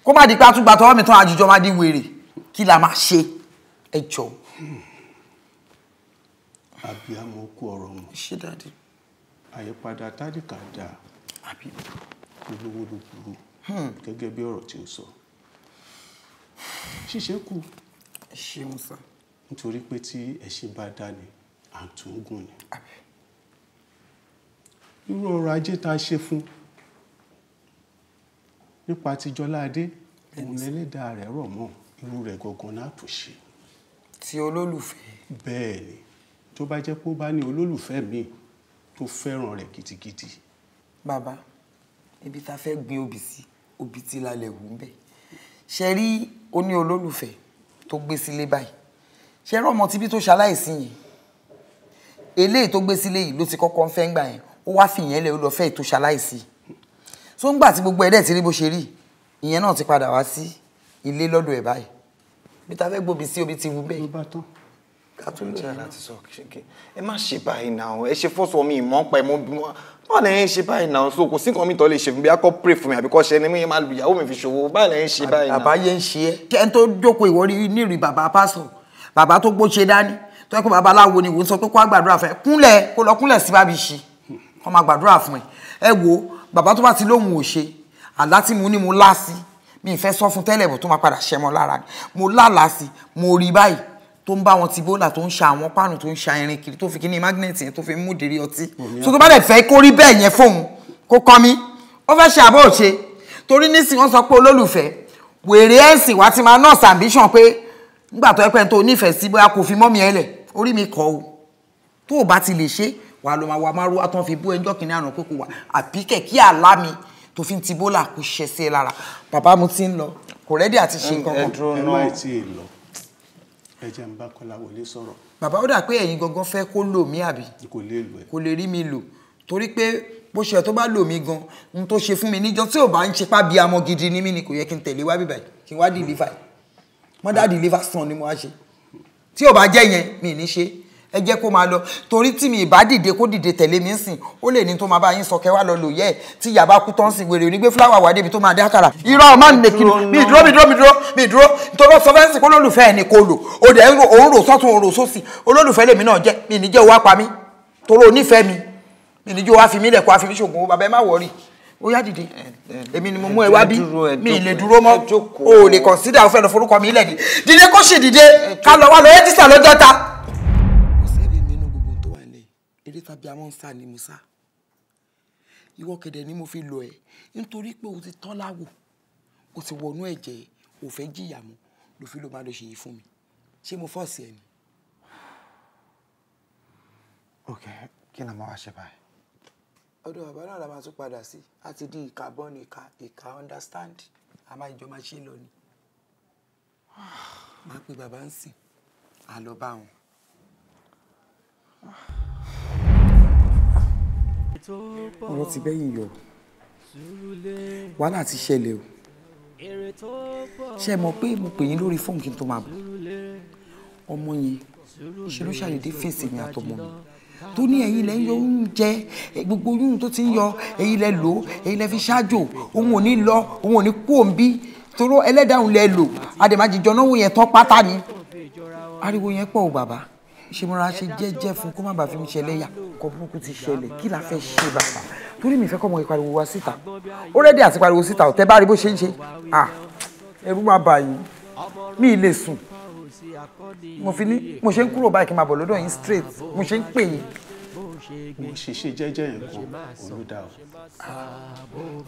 [SPEAKER 18] Kó má di pé àtúgbà tọwọ́ mi tán àjùjọ má di wèrè. Kí la máa ṣe? Ẹ jọ̀ọ́.
[SPEAKER 21] Abiyamọ kú ọ̀rọ̀ wọn.
[SPEAKER 18] Ṣé dáadé?
[SPEAKER 21] Àyípadà tálíkà dáa. Olówó ló burú. Gẹ́gẹ́ bí ọ̀rọ̀ tí ó sọ. Ṣíṣe kù.
[SPEAKER 18] Ṣé mo sọ?
[SPEAKER 21] Nítorí pé tí ẹṣin bá dá ni, à ń tún gùn ni. Irú ọrọ̀ ajé tá a ṣe fún nípa ti Jọládé, òun lẹ́lẹ́dàá rẹ̀ rọ̀ mọ́, irú rẹ̀ gangan náà tó ṣe.
[SPEAKER 18] Ti olólùfẹ́.
[SPEAKER 21] Bẹ́ẹ̀ ni, tó bá jẹ́ pé ó bá ní olólùfẹ́ míì tó fẹ́ràn rẹ̀ gidigidi.
[SPEAKER 18] Bàbá, ibi tá a fẹ́ gbin obì sí, obì tí lálẹ́ wù ń bẹ̀. Ṣé rí ó ní olólùfẹ́ tó gbé sílé báyìí? Ṣé rí ọmọ tíbí tó ṣaláìsí yẹn? Eléyìí tó gbé sílé yìí ló ti kọ́kọ́ ń fẹ́ ń gbà yẹn, ó wá fi ìyẹn lẹ̀ ó lọ fẹ́ ètò ṣaláìsí. So ńgbà tí gbogbo ẹ̀dẹ̀ ti rí bó ṣe rí, ìyẹn náà ti padà wá sí ilé lọ́dọ̀ ẹ̀ báyìí. Bí ta fẹ́ gbòbí sí obi ti wù bẹ́ẹ̀.
[SPEAKER 21] Ló bá tán.
[SPEAKER 14] Ká tó lè láti sọ kí ẹ má ṣe báyìí náà, ẹ ṣe fọ́sọ̀ mi ìmọ̀ pa ẹ̀ mọ́ bí wọ́n. Báwo lẹ ń ṣe báyìí náà? So kò sí nǹkan mi tó lè ṣe fún mi, bí a kọ́ pray fún mi àbí kọ́ ṣe ẹni mi máa lu ìyàwó mi fi ṣòwò. Báwo lẹ ń ṣe báyìí náà?
[SPEAKER 18] Àbáyé ń ṣe ẹ́. Ẹni tó jókòó ìwọ rí nírì bàbá pásọ̀, bàbá tó gbó ṣe dání, tó yẹ kó babaláwo ni ìwọ ń sọ pé kó wá gbàdúrà fún ẹ. Kúnlẹ̀ kó lọ kúnlẹ̀ sí bábí ṣi, kó máa gbàdúrà fún ẹ. Ẹ wo bàbá tó bá ti lóhùn ò ṣe, àlá tí mo ní mo lá sí, mi ì fẹ́ sọ fún tẹ́lẹ̀ bọ̀ tó máa padà ṣẹ mọ́ lára ni. Mo lálàá sí, mo rí báyìí tó ń bá wọn ti bólà tó ń ṣa àwọn páànù tó ń ṣa irin kiri tó fi kíní magnet yẹn tó fi mú dèrè ọtí. So tó bá dẹ̀ fẹ́ kó rí bẹ́ẹ̀ yẹn fóun kó kọ́ mi, ó fẹ́ ṣe àbọ̀ òṣe. Torí nísìnyí wọ́n sọ pé olólùfẹ́ wèrè ẹ̀sìn wá ti máa nurse ambition pé nígbà tó ẹ pẹ́ tó nífẹ̀ẹ́ sí bóyá kò fi mọ́mí ẹ lẹ̀, orí mi kọ́ o. Tó o bá ti lè ṣe, wà ló máa wà márùwá tán fi bú ẹjọ́ kìíní àná pé kò wà àbí kẹ̀kí àlá mi tó fi ń ti bólà kò ṣẹ sí ẹ lára. Bàbá mo ti ń lọ, kò rẹ́dí àti ṣe nǹkan kan.
[SPEAKER 21] Ẹ má tí ì lọ, ẹ jẹ́ n bá Kọ́láwọlé sọ̀rọ̀.
[SPEAKER 18] Bàbá ó dà pé ẹ̀yin gangan fẹ́ kó lò mí àbí?
[SPEAKER 21] Kò lè lò ẹ́.
[SPEAKER 18] Kò lè rí mi lò torí pé bó ṣe tó bá lò mí gan n tó ṣe fún mi níjọ́ tí ò bá ń ṣepá bí amọ gidi ní mí ni kò yẹ kí n tẹ̀lé wá bíbáyìí kí n wá deliver. Mother deliver son ni mo wá ṣe. Tí ò bá jẹ́ yẹn mi ní ṣe. Ẹ jẹ́ kó máa lọ torí tí mi ìbá dìde kó dìde tẹ̀lé mi sìn ó lè ní tó máa bá yín sọ kẹwàá lọ lò yẹ tí ìyá bá kú tán sí wèrè onígbé fúláwà wà débi tó máa dé àkàrà. Irọ́ má nìlè kiri mi dúró mi dúró mi dúró mi dúró nítorí ó sọ fẹ́ǹsì kó olólùfẹ́ ẹ̀ ní kó lò ó dẹ̀ ń rò sọ́tún òun rò sósì olólùfẹ́ lèmi náà jẹ́ mi ní jẹ́ owó apá mi torí onífẹ́ mi mi ní jẹ́ owó àfi mi lẹ̀ kó àfi mi ṣògùn owó bàbá ẹ má wọ̀ọ́rì ó yá dìde èmi ni mo mú ẹ wá bí mi lè dúró mọ́ o ò lè consider ó fẹ́ lọ forúkọ mi lẹ̀ dì dìde kó sì dìde ká lọ wá lọ ẹ́tísà lọ́jọ́ ta. Eré tàbí amọ̀ ń sá ni mo sá ìwọ kẹ̀dẹ̀ ni mo fi lọ ẹ̀ nítorí pé o ti tán láwò o ti wọnú ẹ̀jẹ̀ o fẹ́ jìyà mọ́ ló fi ló máa lọ ṣe yìí fún mi ṣé mo fọ́ọ̀sì ẹ ni.
[SPEAKER 14] Ok, kí ni a máa wá ṣe báyìí?
[SPEAKER 18] Ọ̀dọ̀ bàbá náà la máa tún padà sí a ti di ìka bọ́ọ̀nù ìka ìka understand A máa jọ máa ṣe lọ ni. Máa pe bàbá ń sìn, á lọ bá wọn. Ọ̀rọ̀ ti bẹ́yìn yọ, wàhálà ti ṣẹlẹ̀ o. Ṣé ẹ mọ̀ pé mo pè yín lórí fóònù kí n tó máa bọ̀? Ọmọ yẹn ṣe ló ṣàdédé fèsì mi àtọmọ mi tó ní ẹ̀yin lẹ ń yọ oúnjẹ, gbogbo oyún tó ti ń yọ ẹ̀yin lẹ lò, ẹ̀yin lẹ fi ṣáájò, òun ò ní lọ, òun ò ní kú òǹbí toró ẹlẹ́dàá òun lẹ lò, àdèmájíjọ náwó yẹn tán pátá ni. Ariwo yẹn pọ̀ o bàbá, ṣe mo ra ṣe jẹ́jẹ́ fún kó má bàa fi mi ṣẹlẹ́yà. Kọ burúkú ti ṣẹlẹ̀, kí la fẹ́ ṣe bàbá? Torí mi fẹ́ kọ́ ọmọ ìpariwo wa síta, ó rẹ́dí àti pariwo síta, ọ̀tẹ́ bá rí bó ṣe ń ṣe, ẹ̀rù máa bà yín, mi ì lè sùn. Mo fi ní mo ṣe ń kúrò báyìí kí n máa bọ̀ lọ́dọ̀ yín straight, mo ṣe ń pè yín.
[SPEAKER 21] Mo ṣe ṣe jẹ́jẹ́ yẹn kan olùdá o,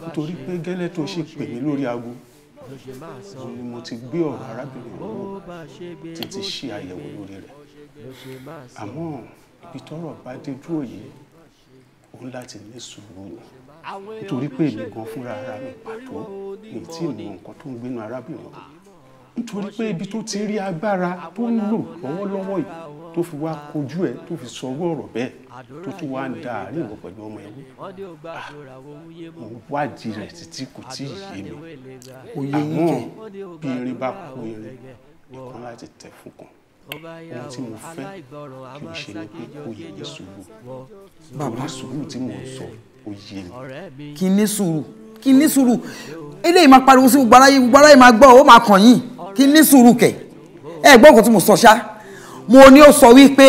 [SPEAKER 21] nítorí pé gẹ́lẹ́ tó ṣe pè mí lórí aago òun ni mo ti gbé ọ̀rọ̀ arábìnrin ọ̀hún títí ṣe àyẹ̀wò lórí rẹ̀. Àmọ́ ibi tọ́rọ̀ bá dé dúró yìí, òun láti ní sùúrù ni, nítorí pé èmi gan fúnra ara mi pàtó mi tí ì mọ nǹkan tó ń gbénu arábìnrin ọ̀hún, nítorí pé ibi tó ti rí agbára tó ń lò lọ́wọ́lọ́wọ́ yìí tó fi wá kojú ẹ̀ tó fi sọ̀rọ̀ ọ̀rọ̀ bẹ́ẹ̀ tó tún wá ń da àárín ìwọ pẹ̀lú ọmọ ẹ̀wú, mo wádìí rẹ̀ títí kò tí ì yé mi. Àmọ́ bí irin bá kó irin, ìkan láti tẹ̀ fún kan. Ohun tí mo fẹ́ kí o ṣe ni pé kó yẹ ní sùúrù. Bàbá, sùúrù tí mò ń sọ ó yé mi.
[SPEAKER 18] Kí ní sùúrù, kí ní sùúrù, eléyìí máa pariwo sí gbogbo aráyé, gbogbo aráyé máa gbọ́, ó máa kàn yín. Kí ní sùúrù kẹ̀? Ẹ gbọ́ nǹkan tí mo sọ ṣá. Mo ní ó sọ wípé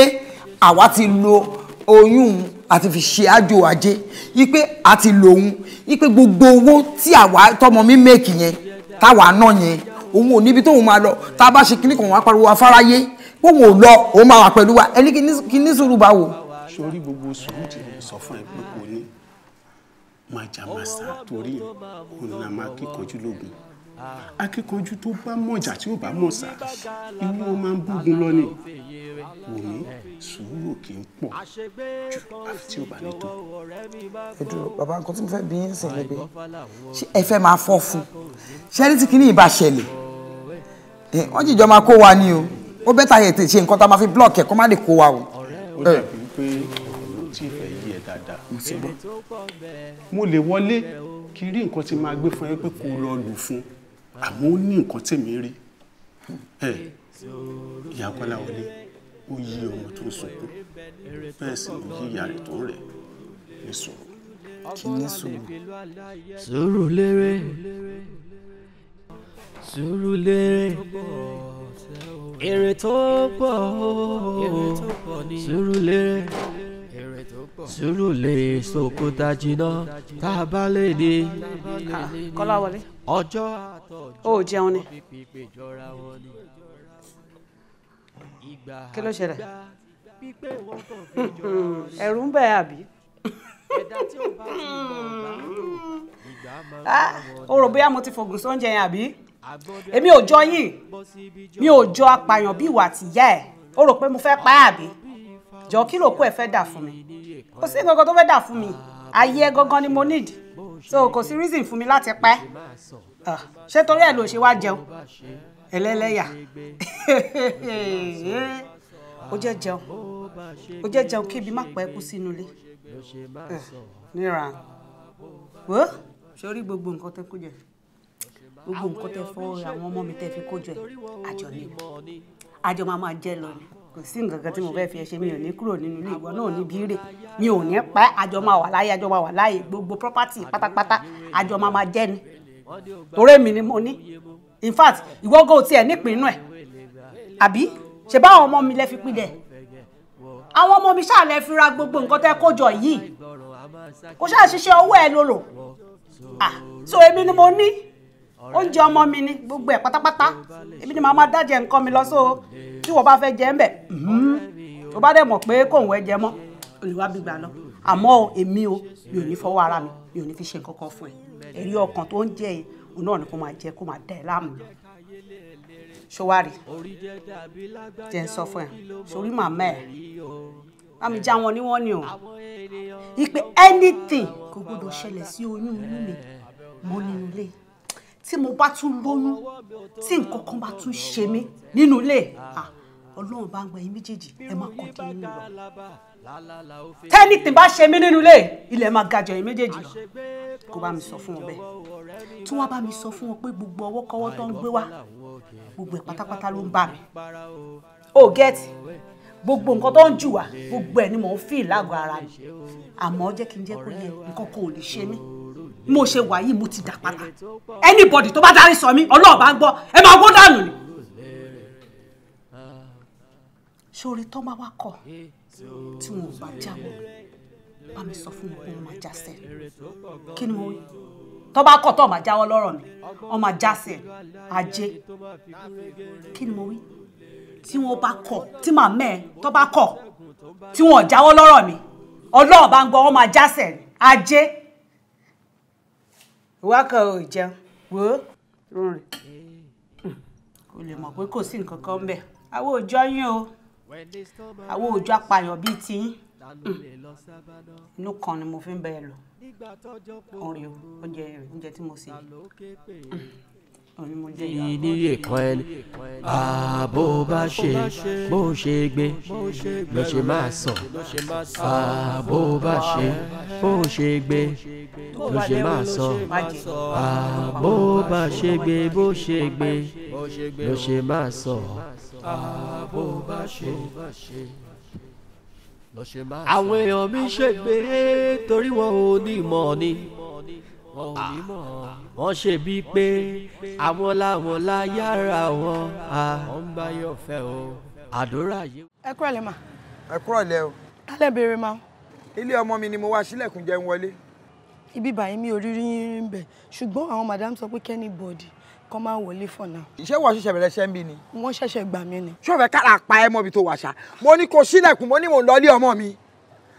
[SPEAKER 18] àwa ti lo oyún àti fi ṣe àjò ajé, wípé a ti lo òun, wípé gbogbo owó tí àwa tọmọ mi mẹ́ẹ̀kì yẹn táwa ná yẹn, òun ò níbi tóun máa lọ, tá a bá ṣe kíní kan wá pariwo afáráyé póun ò lọ, òun máa wà pẹ̀lú wa. Ẹni kí ní sùúrù bá wò.
[SPEAKER 21] Sórí gbogbo sùúrù tí mo sọ fún ẹ pé kò ní máa jà máa sá, torí òun náà máa kíkanjú lógun. Akíkanjú tó bá mọ̀jà tí ó bá mọ̀ sá, irú wọn máa ń búgun lọ ni. Wòmí, sùúrù kì í pọ̀ ju àfi tí ó bá ní tó.
[SPEAKER 18] Ẹ dúró bàbá, nǹkan tí mo fẹ́ bí yín sìn ni pé ṣé ẹ fẹ́ máa fọ́ fún? Ṣé ní tí kinní yìí bá ṣẹlẹ̀, wọ́n jìjọ máa kó wa ni o. Ó bẹ́tà yẹ tè ṣe nǹkan tá a máa fi blọ́ọ̀kì ẹ̀ kó má lè kó wa o.
[SPEAKER 21] Ó dàbí pé ọ̀rọ̀ tí ìfẹ́ yí ẹ dáadáa. Mo lè wọlé kí rí nǹkan tí máa gbé fún ẹ pé kó lọ lù fún, àmọ́ ó ní nǹkan tèmi rí. Ìyá Kọ́láwọlé ó yí ọmọ tó ń sunkún, bẹ́ẹ̀ sì ló yí ìyá rẹ̀ tó ń rẹ̀ ní sùúrù.
[SPEAKER 18] Kí ní sùúrù.
[SPEAKER 12] Sùúrù lérè, sùúrù lérè, èrè tó pọ̀, sùúrù lérè, sùúrù lè sòkòtà jìnnà tá a bá lè ní.
[SPEAKER 15] Kọ́láwọlé,
[SPEAKER 12] ọjọ́ àtọ̀jọ́
[SPEAKER 15] ó jẹun ni. Kí ló ṣẹlẹ̀? Ẹ̀rù ń bẹ̀ àbí? O rò bóyá mo ti fògùn sóúnjẹ yẹn àbí? Èmi ò jọ yín, mi ò jọ apààyàn bí ìwà àtìyá ẹ̀. O rò pé mo fẹ́ pa á àbí? Jọ kí ló kó ẹ fẹ́ dà fún mi? Kò sí nǹkan tó fẹ́ dà fún mi. Ayé ẹ gangan ni mo need. So kò sí reason fún mi láti pa ẹ́. Ṣé torí ẹ̀ ló ṣe wá jẹun? Ẹlẹ́lẹ́yà. Ó jẹ́ jẹun. Ó jẹ́ jẹun kébi má pa ẹ́ kú sínú ilé. Níra. Wo ṣe orí gbogbo nǹkan tẹ́ kó jẹ? Gbogbo nǹkan tẹ́ fọ́ àwọn ọmọ mi tẹ́ fi kó jẹ. Àjọ ni. Àjọ máa máa jẹ lọ ni. Kò sí nǹkan kan tí mo fẹ́ fi ẹ ṣe, mi ò ní kúrò nínú ilé, ìwọ náà ní bírè, mi ò ní pa ẹ́, àjọ máa wà láyé, àjọ máa wà láyé, gbogbo property pátápátá àjọ máa máa jẹ ni. Torí èmi ni mo ní. In fact, ìwọ gan ò tiẹ̀ nípinnu ẹ̀. Àbí? Ṣé báwọn ọmọ mi lẹ fi pilẹ̀? Àwọn ọmọ mi ṣáà lẹ fi ra gbogbo nǹkan tẹ́ kó jọ yìí. Kò ṣáà ṣiṣẹ́ owó ẹ lòlò. So èmi ni mo ní. Oúnjẹ ọmọ mi ni gbogbo ẹ̀ pátápátá. Èmi ni màá máa dájẹ nǹkan mi lọ, so tí wọ́n bá fẹ́ jẹ ń bẹ̀, tó bá dẹ̀ mọ̀ pé kò ń wẹ́ jẹ mọ́, olùwà gbígbà lọ. Àmọ́ èmi o, mi ò ní fọwọ́ ara mi, mi ò ní fi ṣe nǹkan kan fún ẹ. Ẹ̀rí ọkàn tó ń jẹ yìí, òun náà ni kó máa jẹ, kó máa dà ẹ́ láàmú lọ. Ṣọwárì, jẹ́ ń sọ fún ẹ, sórí màmá ẹ̀, bá mi já wọn ní wọ́n ni o. Ipe anything kò gbọdọ̀ ṣẹlẹ̀ sí oyún inú mi mọ́ nínú ilé. Tí mo bá tún lóyún, tí nǹkan kan bá tún ṣe mí nínú ilé, Ọlọ́run bá ń gbọ́ ẹ̀yin méjèèjì, ẹ máa kọ́ntínú lọ. Tẹ́nìtì bá ṣe mí nínú ilé, ilẹ̀ máa ga jù ẹ̀yin méjèèjì lọ. Kó bá mi sọ fún wọn bẹ́ẹ̀. Tí wọ́n bá mi sọ fún wọn pé gbogbo ọwọ́kọ́wọ́ tó ń gbé wá, gbogbo ẹ̀ pátápátá ló ń bà mí. Ó gẹ́ẹ̀tì, gbogbo nǹkan tó ń jù wá, gbogbo ẹ̀ ni mò ń fì lágọ̀ọ́ ara mi. Àmọ́ jẹ́ kí n jẹ́ kó yẹ, nǹkan kan ò lè ṣe mí. Mo ṣe wà yìí, mo ti dà pátá. Anybody tó bá dárí sọ mí, Ọlọ́run bá ń gbọ́, ẹ máa wó dànù ni. Ṣoore tó bá wá kọ̀ tí wọn ò bá jáwọ́, bá mi sọ fún wọn pé wọ́n máa jásẹ̀. Kí ni mo wí? Tó bá kọ̀ tó máa jáwọ́ lọ́rọ̀ mi, wọ́n máa jásẹ̀ ajé. Kí ni mo wí? Tí wọ́n bá kọ̀, tí màmá ẹ̀ tó bá kọ̀ tí wọn ò jáwọ́ lọ́rọ̀ mi, Ọlọ́run bá ń gbọ́, wọ́n máa jásẹ̀ ajé. Ìwákan ò jẹun, wò ó rọrùn. Kò lè mọ̀ pé kò sí nǹkan kan ń bẹ̀. Àwọn òjò yín o, àwọn òjò apààyàn bíi tiyín. Inú kan ni mo fi ń bẹ ẹ lọ. Orin o, oúnjẹ tí mo sè.
[SPEAKER 12] Níyè kan ẹni àbó bá ṣe bó ṣe gbé ló ṣe máa sọ, àbó bá ṣe bó ṣe gbé ló ṣe máa sọ, àbó bá ṣe gbé bó ṣe gbé ló ṣe máa sọ, àbó bá ṣe. Àwọn èèyàn mi ṣègbè torí wọn ò ní ìmọ̀ ni, wọ́n ṣe bíi pé àwọn làwọn láyàrá wọn wọ́n ń bá yọ̀ fẹ́ o àdúrà yìí.
[SPEAKER 1] Ẹ kúrọ̀lẹ́ mà.
[SPEAKER 18] Ẹ kúrọ̀lẹ́ o.
[SPEAKER 1] Tálẹ̀ béèrè ma.
[SPEAKER 18] Ilé ọmọ mi ni mo wá sílẹ̀kùn jẹun wọlé.
[SPEAKER 1] Ibi báyìí mi ò rí rí ń bẹ̀, ṣùgbọ́n àwọn madam sọ pé kẹ́nìbọ̀dì kan máa wọlé for now.
[SPEAKER 18] Ṣé wọ́n ṣẹ̀ṣẹ̀ bẹ̀rẹ̀ ṣẹ́ ń bí ni?
[SPEAKER 1] Wọ́n ṣẹ̀ṣẹ̀ gbà mí ni.
[SPEAKER 18] Ṣé o fẹ́ kára pa ẹ mọ́bi tó wà ṣá? Mo ní kó sílẹ̀kùn, mo ní mò ń lọ ilé ọmọ mi.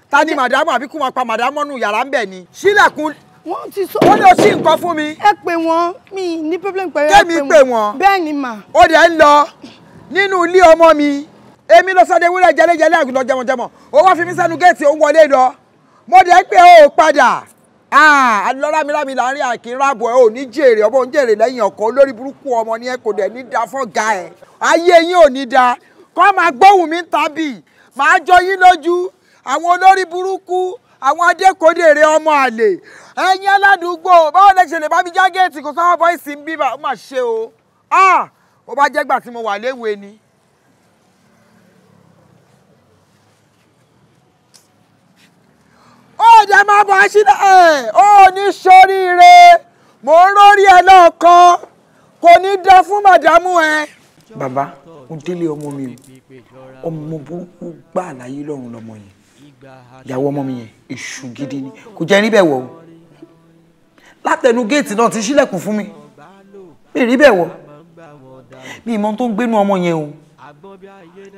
[SPEAKER 18] Ta ni màdámù àbí kó máa pa màdámù nù yàrá ń bẹ̀ ni? Sílẹ̀kùn.
[SPEAKER 1] Wọ́n ti sọ.
[SPEAKER 18] Wọ́n ní o ṣí nǹkan fún mi.
[SPEAKER 1] Ẹ pè wọ́n, mi ní problem pẹ̀lú ẹ
[SPEAKER 18] pè wọ́n.
[SPEAKER 1] Bẹ́ẹ̀ ni mà.
[SPEAKER 18] Ó dẹ̀ ń lọ nínú ilé ọmọ mi. Èmi lọ sọ́dẹ̀ ewúrẹ́ jẹlẹ́jẹlẹ́ àgùntàn jẹmọ̀jẹmọ̀. Ó wá fi mí sẹ́nu géètì, ó ń wọlé lọ. Mo dẹ̀ pé ó padà. Lọ́lámilámi là ń rí àkínrábọ̀ ẹ ò ní jèrè ọmọ òun jèrè lẹ́yìn ọkọ̀ olórí burúkú ọmọ ni ẹ kò dẹ̀ ní da fọ́gà ẹ̀. Ayé yín ò ní da. Kọ́ máa gbóhùn mi tàbí màá jọ yín lójú. Àwọn olórí burúkú, àwọn adékòdèrè ọmọ àlè, ẹ̀yin aládùúgbò, báwo lẹ ṣe lè bá mi já géètì kò sáwọ́ bọ́ìsì ń bíbà ó mà ṣe o. Ó bá jẹ́ gbà tí mo wà léwe ni. Ó jẹ́ máa bọ̀ aṣílẹ̀ ẹ̀ ó ní ṣoríire, mò ń rórí ẹ lọ́ọ̀kan, kò ní dá fún màdámù ẹ. Bàbá, mo délé ọmọ mi o, ọmọ burúkú gbà láyé lọ́run lọmọ yẹn. Ìyàwó ọmọ mi yẹn èṣù gidi ni, kò jẹ́ níbẹ̀ wọ̀ o. Látẹnu géètì náà ti ṣílẹ̀kùn fún mi, mi rí bẹ́ẹ̀ wọ̀, mi ìmọ̀ tó ń gbénú ọmọ yẹn o.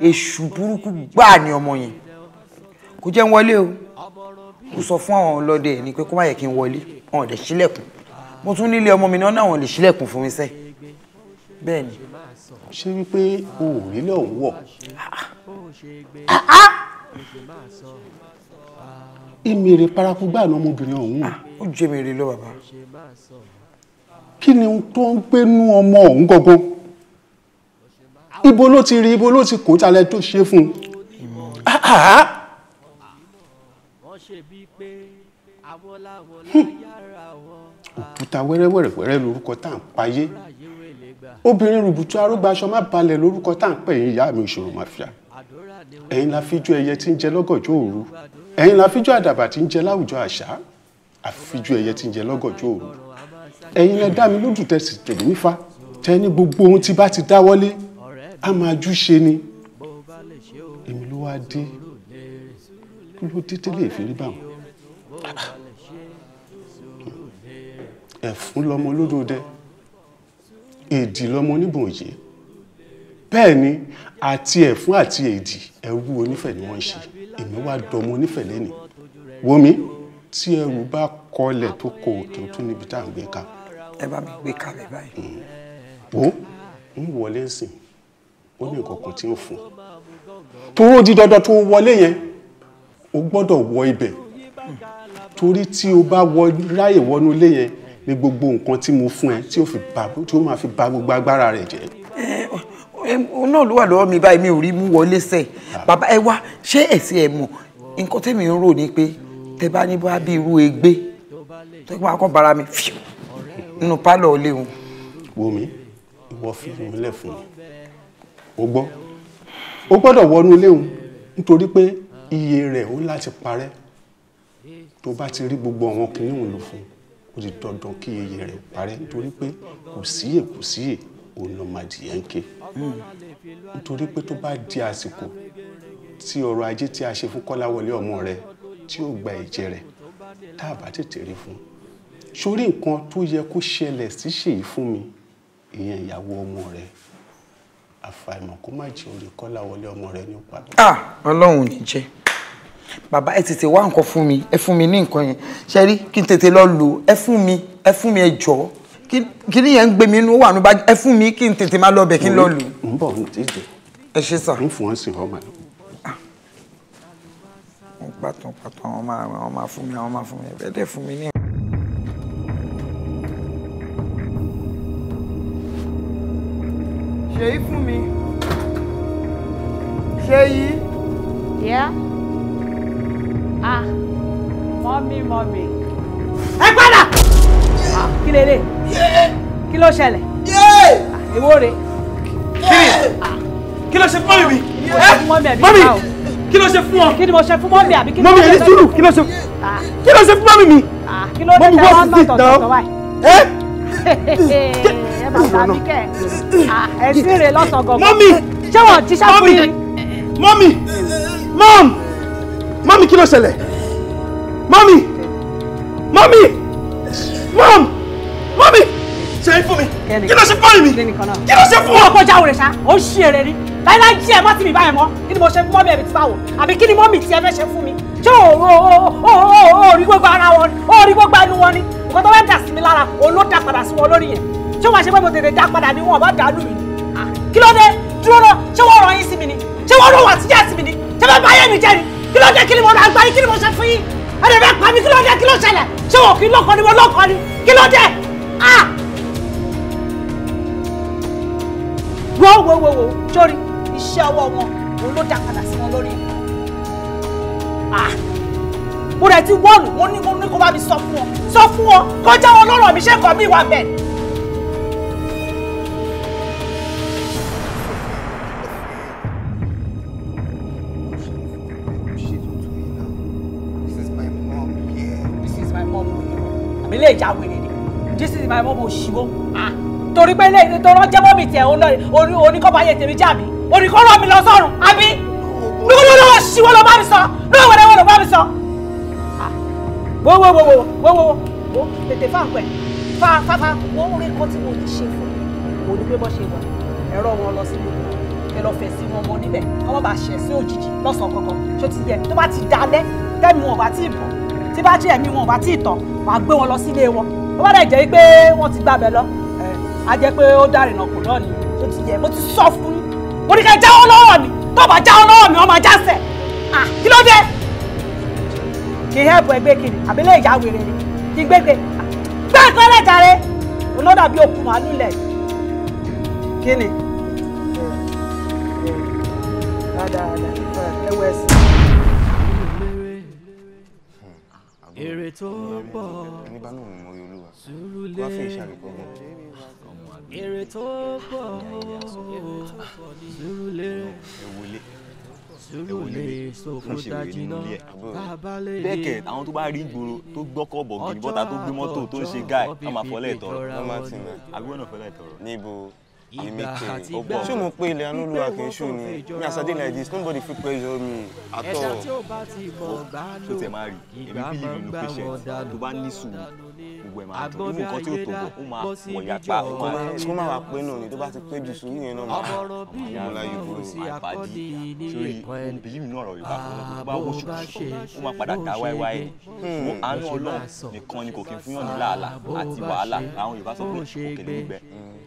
[SPEAKER 18] Èṣù burúkú gbáà ni ọmọ yẹn, kò jẹ́ ń wọlé o. Mo sọ fún àwọn ọlọ́dẹ ẹ̀ ni pé kó má yẹ kí n wọlé, wọn ò dẹ̀ ṣílẹ̀kùn. Mo tún nílé ọmọ mi náà, náà wọn lè ṣílẹ̀kùn fún mi sẹ́. Bẹ́ẹ̀ ni.
[SPEAKER 21] Ṣé wípé o ò rí lọ́hùn wọ̀? Ìmèrè paraku gbáà ní ọmọbìnrin ọ̀hún.
[SPEAKER 18] Ó jẹ́ mèrè lọ bàbá.
[SPEAKER 21] Kí ni ohun tó ń gbénú ọmọ ọ̀hún gangan? Ibo ló ti rí, ibo ló ti kó talẹ̀ tó ṣe fún un? Òkúta wẹ́rẹ́wẹ́rẹ́wẹ́rẹ́ lórúkọ tá à ń payé. Obìnrin rùbùtù arógbáṣọ má balẹ̀ lórúkọ tá à ń pè yín ìyá mi òṣòro màfíà. Ẹ̀yin la fíjú ẹyẹ tí ń jẹ lọ́gànjọ́ òru. Ẹ̀yin la fíjú àdàbà tí ń jẹ láwùjọ àṣà. Àfíjú ẹyẹ tí ń jẹ lọ́gànjọ́ òru. Ẹ̀yin lẹ dá mi lójú tẹ̀sí tèmi nífa. Tẹ́ ní gbogbo ohun tí bá ti dáwọ́lé, á máa jú ṣe ni. Èmi ló wá dé. Kí ló dé tẹ́lẹ̀ ìfìrí bá wọn? Ẹ̀fún lọmọ olódòdẹ, èdì lọmọ oníbòòyè. Bẹ́ẹ̀ ni àti ẹ̀fún àti èdì ẹrú onífẹ̀ ni wọ́n ń ṣe. Èmi wá dọmọ onífẹ̀ lẹ́nìí. Wo mi, tí ẹrù bá kọlẹ̀ tó kọ òkè ó tún níbi tá à ń gbé ká.
[SPEAKER 18] Ẹ bá mi gbé kalẹ̀ báyìí.
[SPEAKER 21] Wo ń wọlé ń sìn, ó ní nǹkan kan tí ń fún. Toró di dandan tó wọlé yẹn, o gbọ́dọ̀ wọ ibẹ̀. Torí tí o bá ráyè wọnú ilé yẹn, ní gbogbo nǹkan tí mo fún ẹ tí ó fi ba tí ó máa fi ba gbogbo agbára rẹ̀ jẹ́.
[SPEAKER 18] Òun náà ló wà lọ́wọ́ mi báyìí, mi ò rí mú wọlé sẹ̀. Bàbá, ẹ wá, ṣé ẹ̀sìn ẹ̀ mọ̀ nǹkan tẹ́mi ń rò ní pé tẹ bá ní bá bí irú egbé tó kí wọ́n kọ́ bara mi fíù nínú pálọ̀ ilé wọn.
[SPEAKER 21] Wo mi, ìwọ fi mi lẹ̀ fún mi. O gbọ́, o gbọ́dọ̀ wọnú ilé òun nítorí pé iye rẹ̀ ó láti parẹ́. Tó bá ti rí gbogbo àwọn kìnìún òun lò fún, ó di dandan kí iye rẹ̀ parẹ́ nítorí pé kò síyè kò síyè òun ló máa jìyà ń ké. Nítorí pé tó bá di àsìkò tí ọrọ̀ ajé tí a ṣe fún Kọ́láwọlé ọmọ rẹ̀ tí ó gba ẹ̀jẹ̀ rẹ̀, tá a bá tètè rí fún un, sórí nǹkan tó yẹ kó ṣẹlẹ̀ sí Ṣèyí fún mi, ìyẹn ìyàwó ọmọ rẹ̀, àfàìmọ̀ kó má jẹ́ orí Kọ́láwọlé ọmọ rẹ̀ ní padà.
[SPEAKER 18] Ah, Ọlọ́run ò ní jẹ́. Bàbá, ẹ tètè wá nǹkan fún mi, ẹ fún mi ní nǹkan yẹn. Ṣe rí kí n tètè lọ lò, ẹ fún mi, ẹ fún mi, ẹ jọ̀ọ́. Kí ni yẹn ń gbé mi inú wà ní bá, ẹ fún mi kí n tètè máa lọ bẹ̀ kí n lọ lò.
[SPEAKER 21] Ń bọ̀ ní tètè.
[SPEAKER 18] Ẹ ṣe sà.
[SPEAKER 21] Ń fún ọ́n sí ọmọ náà.
[SPEAKER 18] Wọ́n pàtó pàtó àwọn máa fún mi, àwọn máa fún mi, ẹ dẹ̀ fún mi ní. Ṣèyí fún mi. Ṣèyí.
[SPEAKER 10] Yeah. Ah, mọ́mí mọ́mí. Ẹ padà! Kí lélẹ̀? Kí ló ṣẹlẹ̀? Èwo re?
[SPEAKER 7] Kí ló ṣe fún mọ́mí mi? Mọ́mí! Kí ló ṣe fún ọ?
[SPEAKER 10] Kí ni mo ṣe fún mọ́mí àbí kí ni mo
[SPEAKER 7] Mọ́mí,
[SPEAKER 10] ṣe
[SPEAKER 7] ẹni sùúrù, kí ló ṣe fún mọ́mí mi?
[SPEAKER 10] Kí ló dé
[SPEAKER 7] Mọ́mí,
[SPEAKER 10] tẹ wọ́n
[SPEAKER 7] what's
[SPEAKER 10] náà
[SPEAKER 7] it now?
[SPEAKER 10] tọ̀tọ̀ báyìí? Ẹ máa gbà mí kẹ́ ẹ̀ sí rè lọ́sàn-án gangan.
[SPEAKER 7] Mọ́mí!
[SPEAKER 10] Ṣé wọ́n jíṣẹ́ fún yín?
[SPEAKER 7] Mọ́mí! Mọ́m! Mọ́mí, kí ló ṣẹlẹ̀? Mọ́mí! Mọ́mí! Mọ́m! Mọ́mí! Ṣèyí fún mi! Kí ló ṣe fún mi? Kí ló ṣe fún ọ?
[SPEAKER 10] Ọkọ̀ jáwèrè ṣá, ó ń ṣí èrè ni. Láíláí jí ẹ má tì mí báyẹn mọ́. Kí ni mo ṣe fún mọ́mí ẹ̀mí tí báwo? Àbí kí ni mọ́mí tí ẹ fẹ́ ṣe fún mi? Ṣé o rí gbogbo ara wọn ni? O rí gbogbo ẹnu wọn ni? Nǹkan tó fẹ́ dà sí mi lára, òun ló dà padà sí wọn lórí yẹn. Ṣé wàá ṣe pé mo tètè dá padà ni wọn bá dàlú mi ni? Kí ló dé? Dúró lọ, ṣé wọ́n rán yín sí mi ni? Ṣé wọ́n rán wà síjà sí mi ni? Ṣé fẹ́ báyé mi jẹ́ ni? Kí ló dé? Kí ni mo rà gbáyé? Kí ni mo ṣe fún yín? Ẹni fẹ́ pa mí, kí ló dé? Kí ló ṣẹlẹ̀? Ṣé wọn kì í lọ́kọ ni mo lọ́kọ ni? Kí ló dé? Ah! Wo wo wo wo, sórí iṣẹ́ ọwọ́ wọn òun ló dá padà sí wọn lórí. Ah! Mo rẹ̀ ti wọ́ọ̀nù, mo ní kó bá mi sọ fún wọn. Sọ fún wọn, kọjá wọn lọ́rọ̀ mi, ṣé nǹkan mi wà bẹ́ẹ̀.
[SPEAKER 16] This is my mom here.
[SPEAKER 10] This is my mom. Àbí lè já wèrè ni. This is my mom òṣìwò. Ah! Torí pé ilé tó rán jẹ́ mọ́mì tiẹ̀ oníkọ́ba yẹ tèmi já mi. Oníkọ́ rán mi lọ sọ́run, àbí? Lọ́wọ́lọ́wọ́ òṣìwò ló bá mi sọ. Lọ́wọ́lọ́wọ́ ló bá mi sọ. Wo wo wo wo wo wo wo tètè fà pẹ̀ fa fa fa wọ́n orí kan tí mo lè ṣe fún mi. Mo ní pé bọ́ ṣe wà ẹ̀rọ wọn lọ síbi ẹ lọ fẹ̀ sí wọn mọ níbẹ̀ kọ́ wọ́n bá ṣẹ̀ sí òjijì lọ́sàn-án kankan. Ṣó ti yẹ tó bá ti dalẹ̀ tẹ́mi wọn bá ti bọ̀ tí bá jẹ́ ẹ̀mí wọn bá ti tàn wàá gbé wọn lọ sílé wọn. Ó bá dẹ̀ jẹ́ pé wọ́n ti gbàbẹ̀ lọ, á jẹ́ pé ó dárìnà kò náà ni. Ṣó ti yẹ mo ti sọ fún yín. Mo ní ká jáwọ́ lọ́wọ́ mi, tó bá jáwọ́ lọ́wọ́ mi wọ́n máa jásẹ̀. Kí ló dé? Kì í hẹ́pù ẹgbẹ́ kiri àbí lè yá wèrè ni kí n gbégbé gbé nǹkan lẹ́jàre olódà bíi okùn màálù lẹ̀ kí ni.
[SPEAKER 12] Èrè tó pọ̀ sùúrù lé èrè tó pọ̀ sùúrù lé sùúrù lè sòkòtà jìnnà tábàlẹ̀
[SPEAKER 2] bẹ́ẹ̀ kẹ̀ àwọn tó bá rí ìgboro tó gbọ́kọ̀ bọ̀gìnì bọ́ta tó gbé mọ́tò tó ń ṣe gáì wọ́n máa fọlẹ́ ìtọ̀rọ̀ àbí wọ́n náà fọlẹ́ ìtọ̀rọ̀.
[SPEAKER 14] Níbo èmi kẹ̀ ṣé mo pé ilẹ̀ anúlùwà kì í ṣó ni me as I dey like this, nobody fit pressure me at all.
[SPEAKER 2] Tó tẹ̀ máa rí èmi believe in patient, tó bá ní sùúrù gbogbo ẹ̀ máa dùn, nínú nǹkan tí ó tó bọ̀ ó máa wọ̀ yapa ó máa.
[SPEAKER 14] Kó má wàá pé náà ni tó bá ti pé jù sùúrù yẹn náà máa mú láyé búrò.
[SPEAKER 2] Àìpàdé sórí ohun believe nínú ọ̀rọ̀ Yorùbá kan tó bá wó ṣùkú ó máa padà dá wáíwáí. Wo àánú Ọlọ́run nìkan ni kò kí n fún yàn ní làálàá àti wàhálà. Àwọn Yorùbá sọ pé òkèlè gbígbẹ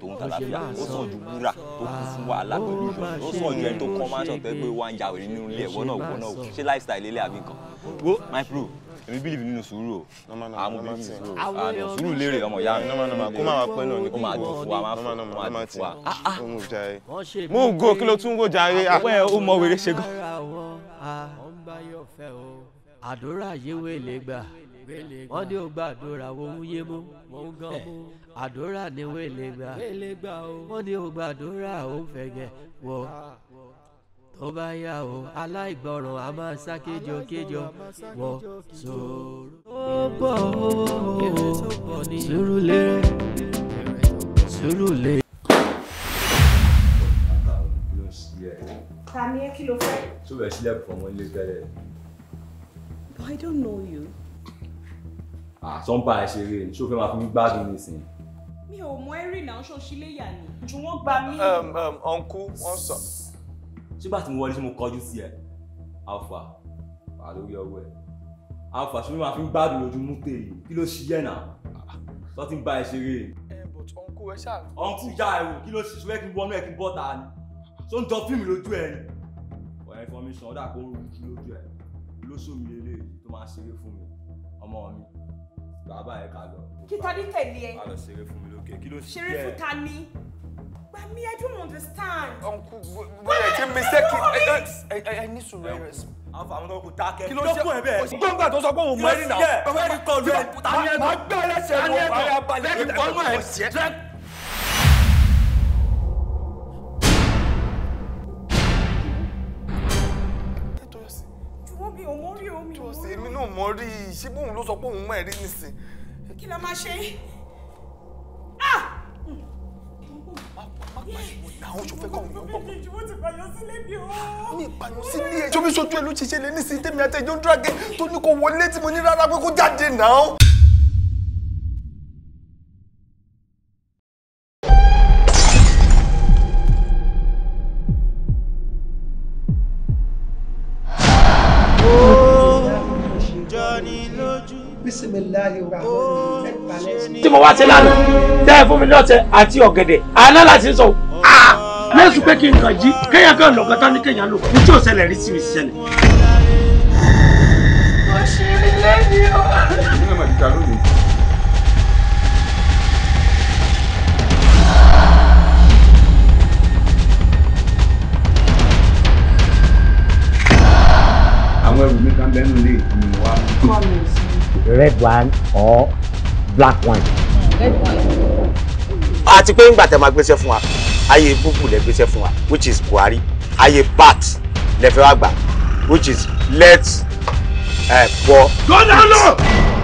[SPEAKER 2] tòun tàlàfíà ó sàn ju wúrà tó kún fún wàhálà pẹ̀lú ìyọnu, ó sàn ju ẹni tó kọ́ máa ń sọ̀tẹ́ pé wọ́n á ya wèrè nínú ilé ẹ̀wọ́ náà wọ́n náà ṣé lifestyle ilé àbí nǹkan. Wo my bro, Èmi believe nínú sùúrù o. Àmú believe nínú sùúrù. Àná sùúrù lérè ọmọ ìyá mi.
[SPEAKER 6] Kó má wá pẹ́ náà ni.
[SPEAKER 2] Ó máa dùn fún wa, máa fún wa, máa dùn fún wa.
[SPEAKER 6] Mú go, kí ló tún wò jàre?
[SPEAKER 2] Àpẹ́ ó mọ wèrè ṣe gan.
[SPEAKER 12] Àdúrà yíwé lè gbà, wọ́n ní ó gbàdúrà òun yé mú. Àdúrà ni wé lè gbà, wọ́n ní ó gbàdúrà òun fẹ̀gẹ̀ wọ̀. Tó bá yá o, aláìgbọràn a máa sá kéjọkéjọ wọ sòrò. Ó bọ̀ ó, sùúrù lérè, sùúrù lérè.
[SPEAKER 9] Ta ni ẹ, kí ló fẹ́?
[SPEAKER 2] Ṣé o bẹ̀ sílẹ̀ fún ọmọ ilé tẹ́lẹ̀?
[SPEAKER 9] But I don't know you.
[SPEAKER 2] Àtọ́ ń bá ẹ ṣeré ni, ṣé o fẹ́ máa fi mí gbádùn nísìnyí?
[SPEAKER 9] Mi ò mọ ẹ́rì náà, ṣó ṣíléyà ni. Jù wọ́n gba mí.
[SPEAKER 6] Uncle, wọ́n sọ.
[SPEAKER 2] Ṣé bá ti mo wọlé ṣé mo kọjú sí ẹ? Alpha, wà lórí ọwọ́ ẹ. Alpha, ṣé mi máa fi ń gbádùn lójú múté yìí? Kí ló ṣí yẹn náà? Sọ ti ń bá ẹ ṣeré.
[SPEAKER 6] But uncle, ẹ ṣáà.
[SPEAKER 2] Uncle ya ẹ wò, kí ló ṣe ṣe kí n wọnú ẹ kí n bọ́ ta ni? Ṣé ó ń jọ fíìmù lójú ẹ ni? For information, ó dà kó ń rújú lójú ẹ. Lóṣù mi lélẹ́yìí tó máa ṣeré fún mi, ọmọ mi. Bàbá ẹ ká lọ.
[SPEAKER 9] Kí ta ní tẹ̀lé ẹ?
[SPEAKER 2] Má lọ ṣeré fún mi lókè, kí ló ṣe
[SPEAKER 9] Ṣeré fún ta ni? Gba mi, I don't understand.
[SPEAKER 6] Uncle, bóyá ti mistake ẹ ní sùúrù ẹ rẹ.
[SPEAKER 2] Alpha, àwọn tó kù dákẹ́.
[SPEAKER 6] Kí ló ṣe ẹ bẹ́ẹ̀? Gbọ́ngbà tó sọ pé òun mọ ẹni náà.
[SPEAKER 2] Fẹ́ẹ́ kọlu ẹ.
[SPEAKER 6] Màá gbẹ́ ẹlẹ́sẹ̀ rẹ̀ wọ́n balẹ̀
[SPEAKER 2] Fẹ́ẹ́ kọlu ẹ.
[SPEAKER 9] Jùwọ́n mi ò mọ rí omi.
[SPEAKER 6] Tóyọ̀sí, èmi náà mọ rí i. Ṣé bóun ló sọ pé òun mọ ẹ̀rí nísìn?
[SPEAKER 9] Kí la máa ṣe?
[SPEAKER 6] Àwọn ṣòfẹ́ kọ̀ wọ́n gbọ́.
[SPEAKER 9] Jùwọ́n ti pààyàn sílé mi o.
[SPEAKER 6] Mi ìpààyàn sílé ẹ̀. Ṣé omi ṣojú ẹ ló ṣiṣẹ́ lé nísìnyí tèmi àti ẹjọ́ ń dúrà gé tó ní kó wọlé tí mo ní rárá pé kó jáde náà.
[SPEAKER 22] Tí mo wá sí lánàá tẹ́ ẹ fún mi lọ́tẹ̀ àti ọ̀gẹ̀dẹ̀ àná láti sọ lẹ́sùn pé kí n kàn jí kéèyàn kan lọ kọ́tà ní kéèyàn lò ní tí ò ṣẹlẹ̀ rí sí mi ṣẹlẹ̀.
[SPEAKER 11] Mo ṣe rí lẹ́ni o.
[SPEAKER 6] Nínú ìmọ̀ ìdíjà lónìí.
[SPEAKER 3] Àwọn ẹrù mi kan bẹ́ẹ̀ nù lè mi wá.
[SPEAKER 23] Red wine or black wine.
[SPEAKER 9] Red wine.
[SPEAKER 23] Àti pé ńgbà tẹ́ máa gbéṣẹ́ fún wa, ayé búbù lẹ gbéṣẹ́ fún wa, which is Buhari, ayé bat lẹ fẹ́ wá gbà, which is let's pour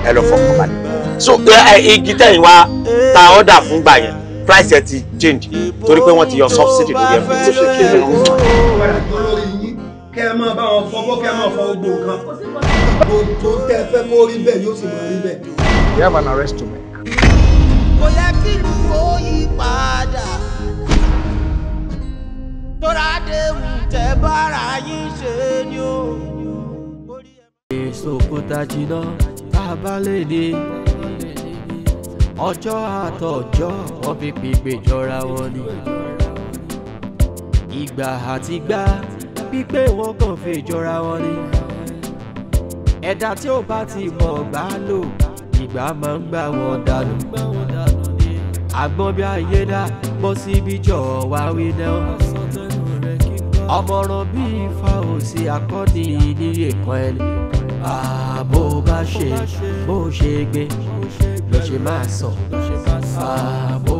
[SPEAKER 23] ẹ lọ fọkàn balẹ̀. So igi tẹ̀yìn wá ta order fún gbà yẹn, price ẹ ti change torí pé wọ́n ti yọ subsidy lórí ẹ̀ fún.
[SPEAKER 7] Padà tó lórí yín kẹ́ ẹ máa bá wọn fọwọ́ kẹ́ ẹ máa fọ gbogbo nǹkan. Gbogbo tẹ́ ẹ fẹ́ kó rí bẹ́ẹ̀ yóò sì máa rí bẹ́ẹ̀.
[SPEAKER 3] We have an arrest to make.
[SPEAKER 11] Kò yẹ kí ìlú ó yí padà. Tóra déhùn tẹ bára yín ṣe ni o.
[SPEAKER 12] Èso òkúta jìnnà tá a bá lè ní. Ọjọ́ àtọjọ́ wọ́n fi pípé jọra wọn ni. Ìgbà àti gbá pípé wọn kàn fi jọra wọn ni. Ẹ̀dá tí ó bá ti mọ̀ gbá lò, ìgbà máa ń gbà wọ́n dànù. Àgbọn bí ayé dá bọ́ síbi jọ̀ wá wí náà. Ọmọràn bí ifá òsì akọ́ni níyè kan ẹni. Àbó bá ṣe bó ṣe gbé ló ṣe máa sọ. Àbó